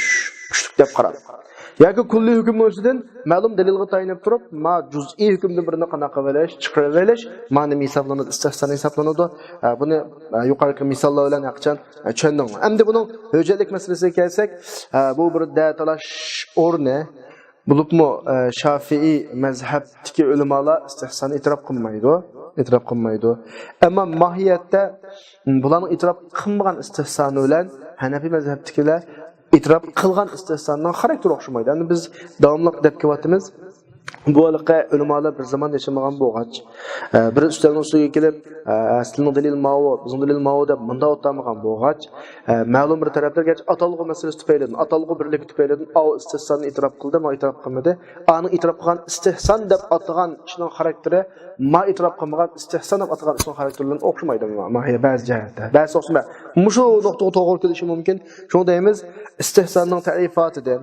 كۈچلۈك دەپ قاراپ، ياكى كۈللىي ھۆكۈمنىڭ ئۆزىدىن مەلۇم دەلىلگە تايىنىپ تۇرۇپ، ما جۇزئىي ھۆكۈمدىن بىرنى قانداق قىلىۋېلىش، چىقىرىۋېلىش، مانا نېمە ھېسابلىنىدۇ؟ ئىستىھسان ھېسابلىنىدۇ. ھە، بۇنى، ھە، يۇقىرىقى مىساللار بىلەن ھەقىچان، ھە، چۈشەندىڭمۇ؟ ئەمدى بۇنىڭ ھۆججەتلىك مەسىلىسىگە كەلسەك، ھە، بۇ بىر دەتالاش ئورنى. بولۇپمۇ، ئە، شافىئىي مەزھەپتىكى ئۆلىمالار ئىستىھساننى ئېتىراپ قىلمايدۇ، ئېتىراپ قىلمايدۇ. ئەمما ماھىيەتتە، م، بۇلارنىڭ ئېتىراپ قىلمىغان ئىستىھسانى بىلەن ھەنەفىي مەزھەپتىكىلەر ئېتىراپ قىلغان ئىستىھساننىڭ خاراكتېرى ئوخشىمايدۇ. يەنى بىز داۋاملىق دەپ كېلىۋاتىمىز، بۇ ھېلىقى ئۆلىمالار بىر زامان ياشىمىغان بولغاچ، ئە، بىر ئۈستەلنىڭ ئۈستىگە كېلىپ، ئە، سىلىنىڭ دەلىل ماۋۇ، بىزنىڭ دەلىل ماۋۇ دەپ مۇنداق ئولتۇرمىغان بولغاچ، ئە، مەلۇم بىر تەرەپلەر گەرچە ئاتالغۇ مەسىلىسى تۈپەيلىدىن، ئاتالغۇ بىرلىكى تۈپەيلىدىن ئاۋۇ ئىستىھساننى ئېتىراپ قىلدى، ما ئېتىراپ قىلمىدى. ئانىڭ ئېتىراپ قىلغان ئىستىھسان دەپ ئاتىغان ئىشنىڭ خاراكتېرى، ما ئېتىراپ قىلمىغان ئىستىھسان دەپ ئاتىغان ئىشنىڭ خاراكتېرى بىلەن ئوخشىمايدۇ، ما-، ماھىيە بەزى جەھەتتە. بەزى ئوخشىمايدۇ. مۇشۇ نۇقتىغا توغرا كېلىشى مۇمكىن. شۇڭا دەيمىز، ئىستىھساننىڭ تەرىپاتىدىن،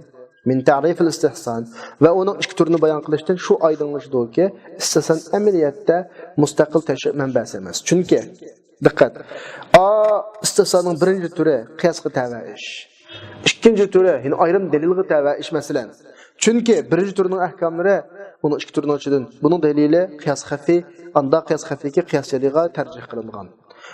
مىن تەرىپىل ئىستىھسان، ۋە ئۇنىڭ ئىككى تۈرىنى بايان قىلىشتىن شۇ ئايدىڭلىشىدۇكى، ئىستىھسان ئەمەلىيەتتە مۇستەقىل تەشرىئ مەنبەسى ئەمەس. چۈنكى، دىققەت، ئا، ئىستىھساننىڭ بىرىنچى تۈرى قىياسقا تەۋە ئىش. ئىككىنچى تۈرى، يەنى ئايرىم دەلىلغا تەۋە ئىش، مەسىلەن. چۈنكى بىرىنچى تۈرنىڭ ئەھكاملىرى ئۇنىڭ ئىككى تۈرىنىڭ ئىچىدىن، بۇنىڭ دەلىلى قىياس خەفىي، ئاندا قىياس خەفىيكى قىياس جەلىغا تەرجىھ قىلىنغان.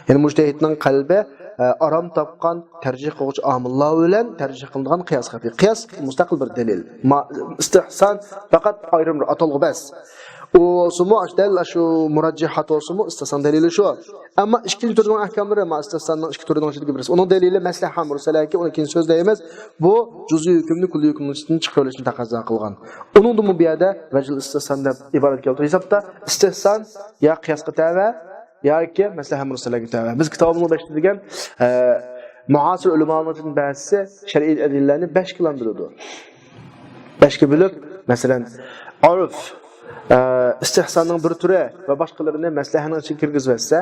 يەنى مۇجتەھىدنىڭ قەلبى، ئە، ئارام تاپقان تەرجىھ قىلغۇچى ئامىللار بىلەن تەرجىھ قىلىنغان قىياس خەفىي. قىياس مۇستەقىل بىر دەلىل. ما-، ئىستىھسان پەقەت ئايرىم بىر ئاتالغۇ بەس. بولسىمۇ، دەل شۇ مۇرەججىھات بولسىمۇ، ئىستىھسان دەلىلى شۇ. ئەمما ئىككىنچى تۈرنىڭ ئەھكاملىرى، ما ئىستىھساننىڭ ئىككى تۈرىنىڭ ئىچىدىكى بىرسى. ئۇنىڭ دەلىلى مەسلەھە مۇرسەلەكى، ئۇنى كېيىن سۆزلەيمىز. بۇ جۈزئىي ھۆكۈمنى كۈللىي ھۆكۈمنىڭ ئىچىدىن چىقىرىۋېلىشنى تەقەززا قىلغان. ئۇنىڭدىنمۇ بۇ يەردە ۋەجھۇل ئىستىھسان دەپ ئىبارەت كەلتۈرۈپ ھېسابتا، ئىستىھسان يا قىياسقا تەۋە، ياكى مەسلەھە مۇرسەلەگە تەۋە. بىز كىتابىمىزنىڭ بېشىدا دېگەن، ئە، مۇئاسىر ئۆلىمالارنىڭ بەزىسى شەرئىي دەلىللەرنى بەشكە بۆلىدۇ. بەشكە بۆلۈپ، مەسىلەن، ئۇرف، ئە، ئىستىھساننىڭ بىر تۈرى ۋە باشقىلىرىنى مەسلەھەنىڭ ئىچىگە كىرگۈزۈۋەتسە،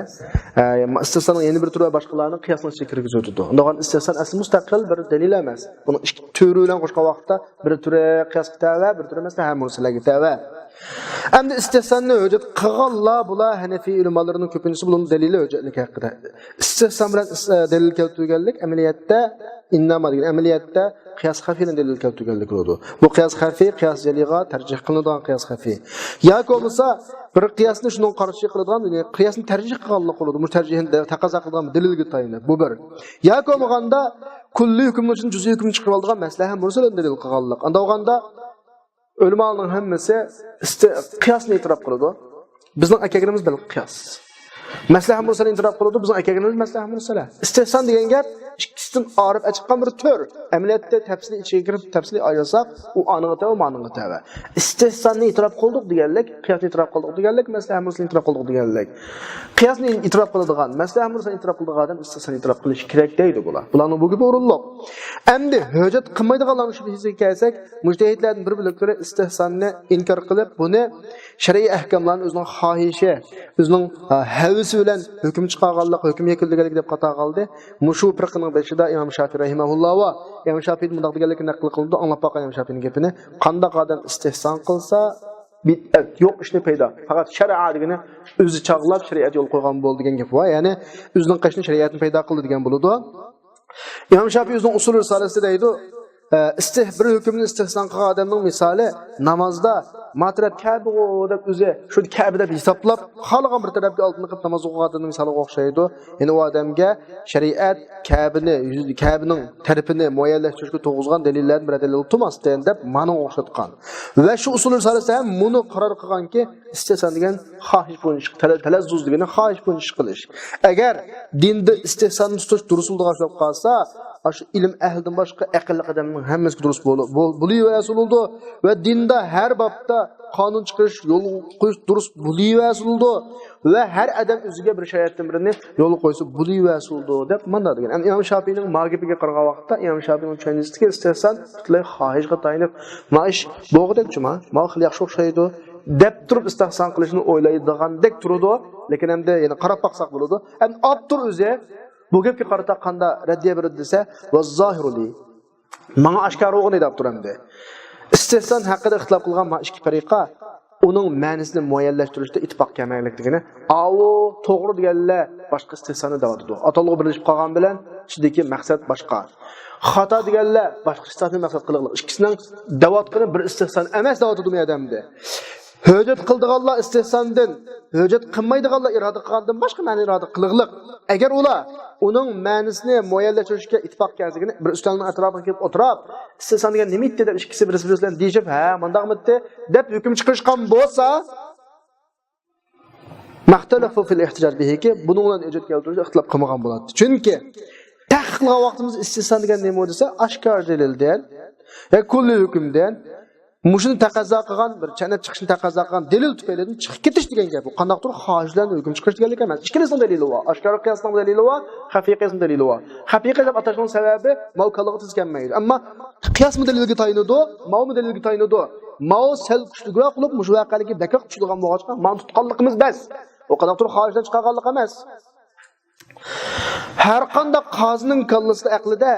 ئە، ئىستىھساننىڭ يەنە بىر تۈرى ۋە باشقىلارنى قىياسنىڭ ئىچىگە كىرگۈزۈۋېتىدۇ. ئۇنداق ئىستىھسان ئەسلى مۇستەقىل بىر دەلىل ئەمەس. بۇنىڭ ئىككى تۈرى بىلەن قوشقان ۋاقىتتا بىر تۈرى قىياسقا تەۋە، بىر تۈرى مەسلەھە مۇرسەلەگە تەۋە. ئەمدى ئىستىھساننى ھۆججەت قىلغانلار بۇلار ھەنەفىي ئۆلىمالىرىنىڭ كۆپىنچىسى بۇنىڭ دەلىلى ھۆججەتلىك ھەققىدە. ئىستىھسان بىلەن ئىس-، دەلىل كەلتۈرگەنلىك ئەمەلىيەتتە، ئىنناما دېگەن ئەمەلىيەتتە قىياس خەفىينى دەلىل كەلتۈرگەنلىك بولىدۇ. بۇ قىياس خەفىي، قىياس جەلىغا تەرجىھ قىلىنىدىغان قىياس خەفىي. ياكى بولمىسا بىر قىياسنى شۇنىڭغا قارشى قىلىدىغان، يەنى قىياسنى تەرجىھ قىلغانلىق بولىدۇ. مۇشۇ تەرجىھنى تەقەززا قىلىدىغان بىر دەلىلگە تايىنىپ. بۇ بىر. ياكى بولمىغاندا كۈللىي ھۆكۈمنىڭ ئىچىدىن جۈزئىي ھۆكۈمنى چىقىرىپ ئالىدىغان مەسلەھە مۇرسەلىنى دەلىل قىلغانلىق. ئانداق بولغاندا ئۆلىمالارنىڭ ھەممىسى ئىستى-، قىياسنى ئېتىراپ قىلىدۇ. بىزنىڭ ئەكەلگىنىمىز بىر قىياس. مەسلەھە مۇرسەلىنى ئېتىراپ قىلىدۇ، بىزنىڭ ئەكەلگىنىمىز مەسلەھە مۇرسەلە. ئىستىھسان دېگەن گەپ ئىككىسىدىن ئايرىپ ئېچىققان بىر تۈر. ئەمەلىيەتتە تەپسىلىي ئىچىگە كىرىپ تەپسىلىي ئايرىساق، ئۇ ئانىڭغا تەۋە، مانىڭغا تەۋە. ئىستىھساننى ئېتىراپ قىلدۇق دېگەنلىك، قىياسنى ئېتىراپ قىلدۇق دېگەنلىك، مەسلەھە مۇرسەلىنى ئېتىراپ قىلدۇق دېگەنلىك. قىياسنى ئېتىراپ قىلىدىغان، مەسلەھە مۇرسەلىنى ئېتىراپ قىلىدىغان ئادەم ئىستىھساننى ئېتىراپ قىلىشى كېرەك دەيدۇ بۇلار. بۇلارنىڭ بۇ گېپى ئورۇنلۇق. ئەمدى ھۆججەت قىلمايدىغانلارنىڭ شۈبھىسىگە كەلسەك، مۇجتەھىدلەردىن بىر بۆلەكلىرى ئىستىھساننى ئىنكار قىلىپ، بۇنى شەرئىي ئەھكاملارنى ئۆزىنىڭ خاھىشى، ئۆزىنىڭ، ئە، ھەۋىسى بىلەن ھۆكۈم چىقارغانلىق، ھۆكۈم يەكۈنلىگەنلىك دەپ قاتا قالدى. مۇشۇ پىرقىنىڭ بېشىدا ئىمام شافىي رەھىمەھۇللا بار. ئىمام شافىيدىن مۇنداق دېگەنلىكى نەقىل قىلىنىدۇ، ئاڭلاپ باققان ئىمام شافىينىڭ گېپىنى: «قانداق ئادەم ئىستىھسان قىلسا، بىدئەت، يوق ئىشنى پەيدا، پەقەت شەرئا دېگىنى ئۆزى چاغلاپ شەرىئەت يول قويغان بولدى» دېگەن گەپ بار. يەنى ئۆزىنىڭ قىلىشىنى شەرىئەتنى پەيدا قىلدى دېگەن بولىدۇ. ئىمام شافىي ئۆزىنىڭ ئۇسۇل رىسالىسىدە دەيدۇ، ئە، ئىستىھ-، بىر ھۆكۈمنى ئىستىھسان قىلغان ئادەمنىڭ مىسالى نامازدا، «ما تەرەپ كەبىغۇ» دەپ، ئۆزى شۇ كەبە دەپ ھېسابلاپ، خالىغان بىر تەرەپكە ئالدىنى قىلىپ ناماز ئوقۇغان ئادەمنىڭ مىسالىغا ئوخشايدۇ. يەنى ئۇ ئادەمگە شەرىئەت كەبىنى، يۈز-، كەبىنىڭ تەرىپىنى مۇئەييەنلەشتۈرۈشكە تۇرغۇزغان دەلىللەردىن بىرەر دەلىل تۇرماستىن دەپ مانىڭغا ئوخشاتقان. ۋە شۇ ئۇسۇل رىسالىسىدە ھەم مۇنى قارار قىلغانكى، ئىستىھسان دېگەن خاھىش بويىچە، تەلە-، تەلەززۇز دېگىنى خاھىش بويىچە قىلىش. ئەگەر دىندا ئىستىھساننى تۇتۇش دۇرۇس بولىدىغان بولۇپ قالسا، ئاشۇ ئىلىم ئەھلىدىن باشقا ئەقىللىق ئادەمنىڭ ھەممىسىگە دۇرۇس بولۇ-، بول-، بولۇۋەرسە بولىدۇ. ۋە دىندا ھەر بابتا قانۇن چىقىرىش، يول قويۇش دۇرۇس بولۇۋەرسە بولىدۇ. ۋە ھەر ئادەم ئۆزىگە بىر شەرىئەتتىن بىرىنى يولغا قويسا بولۇۋەرسە بولىدۇ دەپ مانا دېگەن. ئەمما ئىمام شافىينىڭ ما گېپىگە قارىغان ۋاقىتتا، ئىمام شافىينىڭ چۈشەنچىسىدىكى ئىستىھسان پۈتۈنلەي خاھىشقا تايىنىپ، ما ئىش بولغۇدەكچۇ، ما، ما خېلى ياخشى ئوخشايدۇ دەپ تۇرۇپ ئىستىھسان قىلىشنى ئويلايدىغاندەك تۇرىدۇ. لېكىن ئەمدى يەنە قاراپ باقساق بولىدۇ. ئەمدى ئاپتور ئۆزى بۇ گەپكە قارىتا قانداق رەددىيە بېرىدۇ دېسە، «ۋەززاھىرۇ لى»، ماڭا ئاشكارا بولغىنى دەپ تۇرامدى. ئىستىھسان ھەققىدە ئىختىلاپ قىلغان ما ئىككى پەرىقە ئۇنىڭ مەنىسىنى مۇئەييەنلەشتۈرۈشتە ئىتتىپاق كەلمەيلىك دېگىنى، ئاۋۇ توغرا دېگەنلەر باشقا ئىستىھساننى دەۋاتىدۇ. ئاتالغۇ بىرلىشىپ قالغان بىلەن ئىچىدىكى مەقسەت باشقا. خاتا دېگەنلەر باشقا ئىستىھساننى مەقسەت قىلغانلىق. ئىككىسىنىڭ دەۋاتقىنى بىر ئىستىھسان ئەمەس دەۋاتىدۇ مۇ ئادەمدە. ھۆججەت قىلىدىغانلار ئىستىھساندىن، ھۆججەت قىلمايدىغانلار ئىرادە قىلغاندىن باشقا مەنىنى ئىرادە قىلغلىق. ئەگەر ئۇلار ئۇنىڭ مەنىسىنى مۇئەييەنلەشتۈرۈشكە ئىتتىپاق كەلسىگىنى، بىر ئۈستەلنىڭ ئەتراپىغا كېلىپ ئولتۇرۇپ، «ئىستىھسان دېگەن نېمە ئىدى؟» دەپ ئىككىسى بىرسى بىرسى بىلەن دېيىشىپ، «ھە، مانداقمىدى؟» دەپ ھۆكۈم چىقىرىشقان بولسا، مەختەلەفۇ فىل ئىھتىجاج بىھىكى، بۇنىڭ بىلەن ھۆججەت كەلتۈرۈشتە ئىختىلاپ قىلمىغان بولاتتى. چۈنكى تەھقىق قىلغان ۋاقتىمىزدا ئىستىھسان دېگەن نېمە دېسە، ئاشكارا دەلىلدىن، يا كۈللىي ھۆكۈمدىن، مۇشۇنى تەقەززا قىلغان، بىر چەنەپ چىقىشنى تەقەززا قىلغان دەلىل تۈپەيلىدىن چىقىپ كېتىش دېگەن گەپ. بۇ قانداقتۇر خاھىش بىلەن ھۆكۈم چىقىرىش دېگەنلىك ئەمەس. ئىككىلىسىنىڭ دەلىلى بار. ئاشكارا قىياسنىڭ دەلىلى بار، خەپىي قىياسنىڭ دەلىلى بار. خەپىي قىياس دەپ ئاتاشنىڭ سەۋەبى ماۋۇ كاللىغا تېز كەلمەيدۇ. ئەمما قىياسمۇ دەلىلگە تايىنىدۇ، ماۋۇمۇ دەلىلگە تايىنىدۇ. ماۋۇ سەل كۈچلۈكرەك بولۇپ، مۇشۇ ۋەقەلىكى بەكرەك چۈشىدىغان بولغاچقا، مانا تۇتقانلىقىمىز بەس. ئۇ قانداقتۇر خاھىشتىن چىقارغانلىق ئەمەس. ھەر قانداق قازىنىڭ كاللىسىدا، ئەقلىدە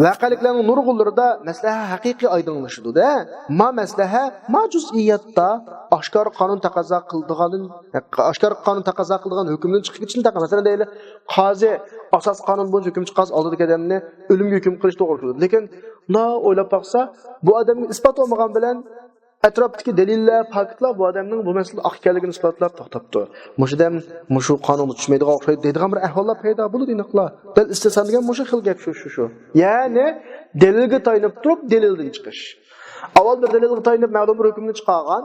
ۋەقەلىكلەرنىڭ نۇرغۇنلىرىدا مەسلىھە ھەقىقىي ئايدىڭلىشىدۇ-دە. ما مەسلىھە، ما جۇزئىياتتا ئاشكارا قانۇن تەقەززا قىلىدىغاندىن، ئاشكارا قانۇن تەقەززا قىلىدىغان ھۆكۈمدىن چىقىپ كېتىشنى تەقەززا. مەسىلەن دەيلى، قازى ئاساسىي قانۇن بويىچە ھۆكۈم چىققانسا ئالدىدىكى ئادەمنى ئۆلۈمگە ھۆكۈم قىلىش توغرا كېلىدۇ. لېكىن ئۇلار ئويلاپ باقسا، بۇ ئادەمگە ئىسپات بولمىغان بىلەن ئەتراپتىكى دەلىللەر، پاكىتلار بۇ ئادەمنىڭ بۇ مەسىلىدە ھەق ئىكەنلىكىنى ئىسپاتلاپ توختاپتۇ. مۇشۇ ئادەم مۇشۇ قانۇنغا چۈشمەيدىغان ئوخشايدۇ دەيدىغان بىر ئەھۋاللار پەيدا بولىدۇ ئېنىقلا. دەل ئىستىسنا دېگەن مۇشۇ خىل گەپ شۇ، شۇ، شۇ. يەنى دەلىلگە تايىنىپ تۇرۇپ دەلىلدىن چىقىش. ئاۋۋال بىر دەلىلگە تايىنىپ مەلۇم بىر ھۆكۈمنى چىقارغان،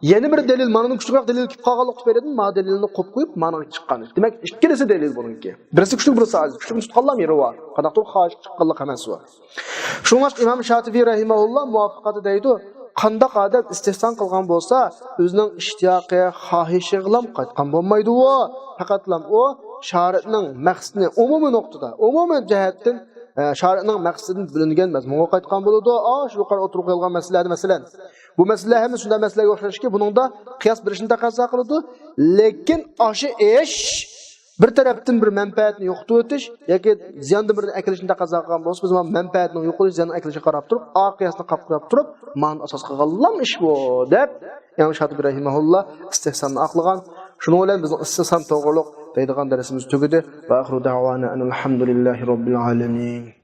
يەنە بىر دەلىل، مانىڭدىن كۈچلۈكرەك دەلىل كېلىپ قالغانلىق تۈپەيلىدىن ما دەلىلنى قويۇپ قويۇپ، مانىغا چىققان. دېمەك، ئىككىلىسى دەلىل بۇنىڭكى. بىرسى كۈچلۈك، بىرسى ئاجىز. كۈچلۈكنى تۇتقانلام يېرى بار. قانداقتۇر خاھىشقا چىققانلىق ئەمەس ئۇ. شۇڭلاشقا ئىمام شاتىبىي رەھىمەھۇللا مۇۋەپپەقاتى دەيدۇ، قانداق ئادەم ئىستىھسان قىلغان بولسا، ئۆزىنىڭ ئىشتىياقى، خاھىشىغىلام قايتقان بولمايدۇ ئۇ. پەقەتلام ئۇ شارىئنىڭ مەقسىتىنى ئومۇمىي نۇقتىدا، ئومۇمىي جەھەتتىن، ئە، شارىئنىڭ مەقسىتىدىن بۆلۈنگەن مەزمۇنغا قايتقان بولىدۇ. ئاشۇ يۇقىرى ئوتتۇرىغا قويۇلغان مەسىلىلەردە، مەسىلەن، بۇ مەسىلە ھەممە شۇنداق مەسىلىگە ئوخشاشكى، بۇنىڭدا قىياس بېرىشنى تەقەززا قىلىدۇ. لېكىن ئاشۇ ئىش بىر تەرەپتىن بىر مەنپەئەتنى يوقىتىۋېتىش ياكى زىياندىن بىرنى ئەكېلىشنى تەقەززا قىلغان بولسا، بىز مانا مەنپەئەتنىڭ يوقىلىش، زىياننىڭ ئەكېلىشىگە قاراپ تۇرۇپ، ئا قىياسنى قاپ قويۇپ تۇرۇپ، مانىنى ئاساس قىلغانلام ئىش بۇ، دەپ ئىمام شاتىبىي رەھىمەھۇللا ئىستىھساننى ئاقلىغان. شۇنىڭ بىلەن بىزنىڭ ئىستىھسان توغرۇلۇق دەيدىغان دەرسىمىز تۈگىدى. ۋە ئاخىرۇ دەۋانا ئەنىل ھەمدۇلىللاھى رەببىل ئالەمىن.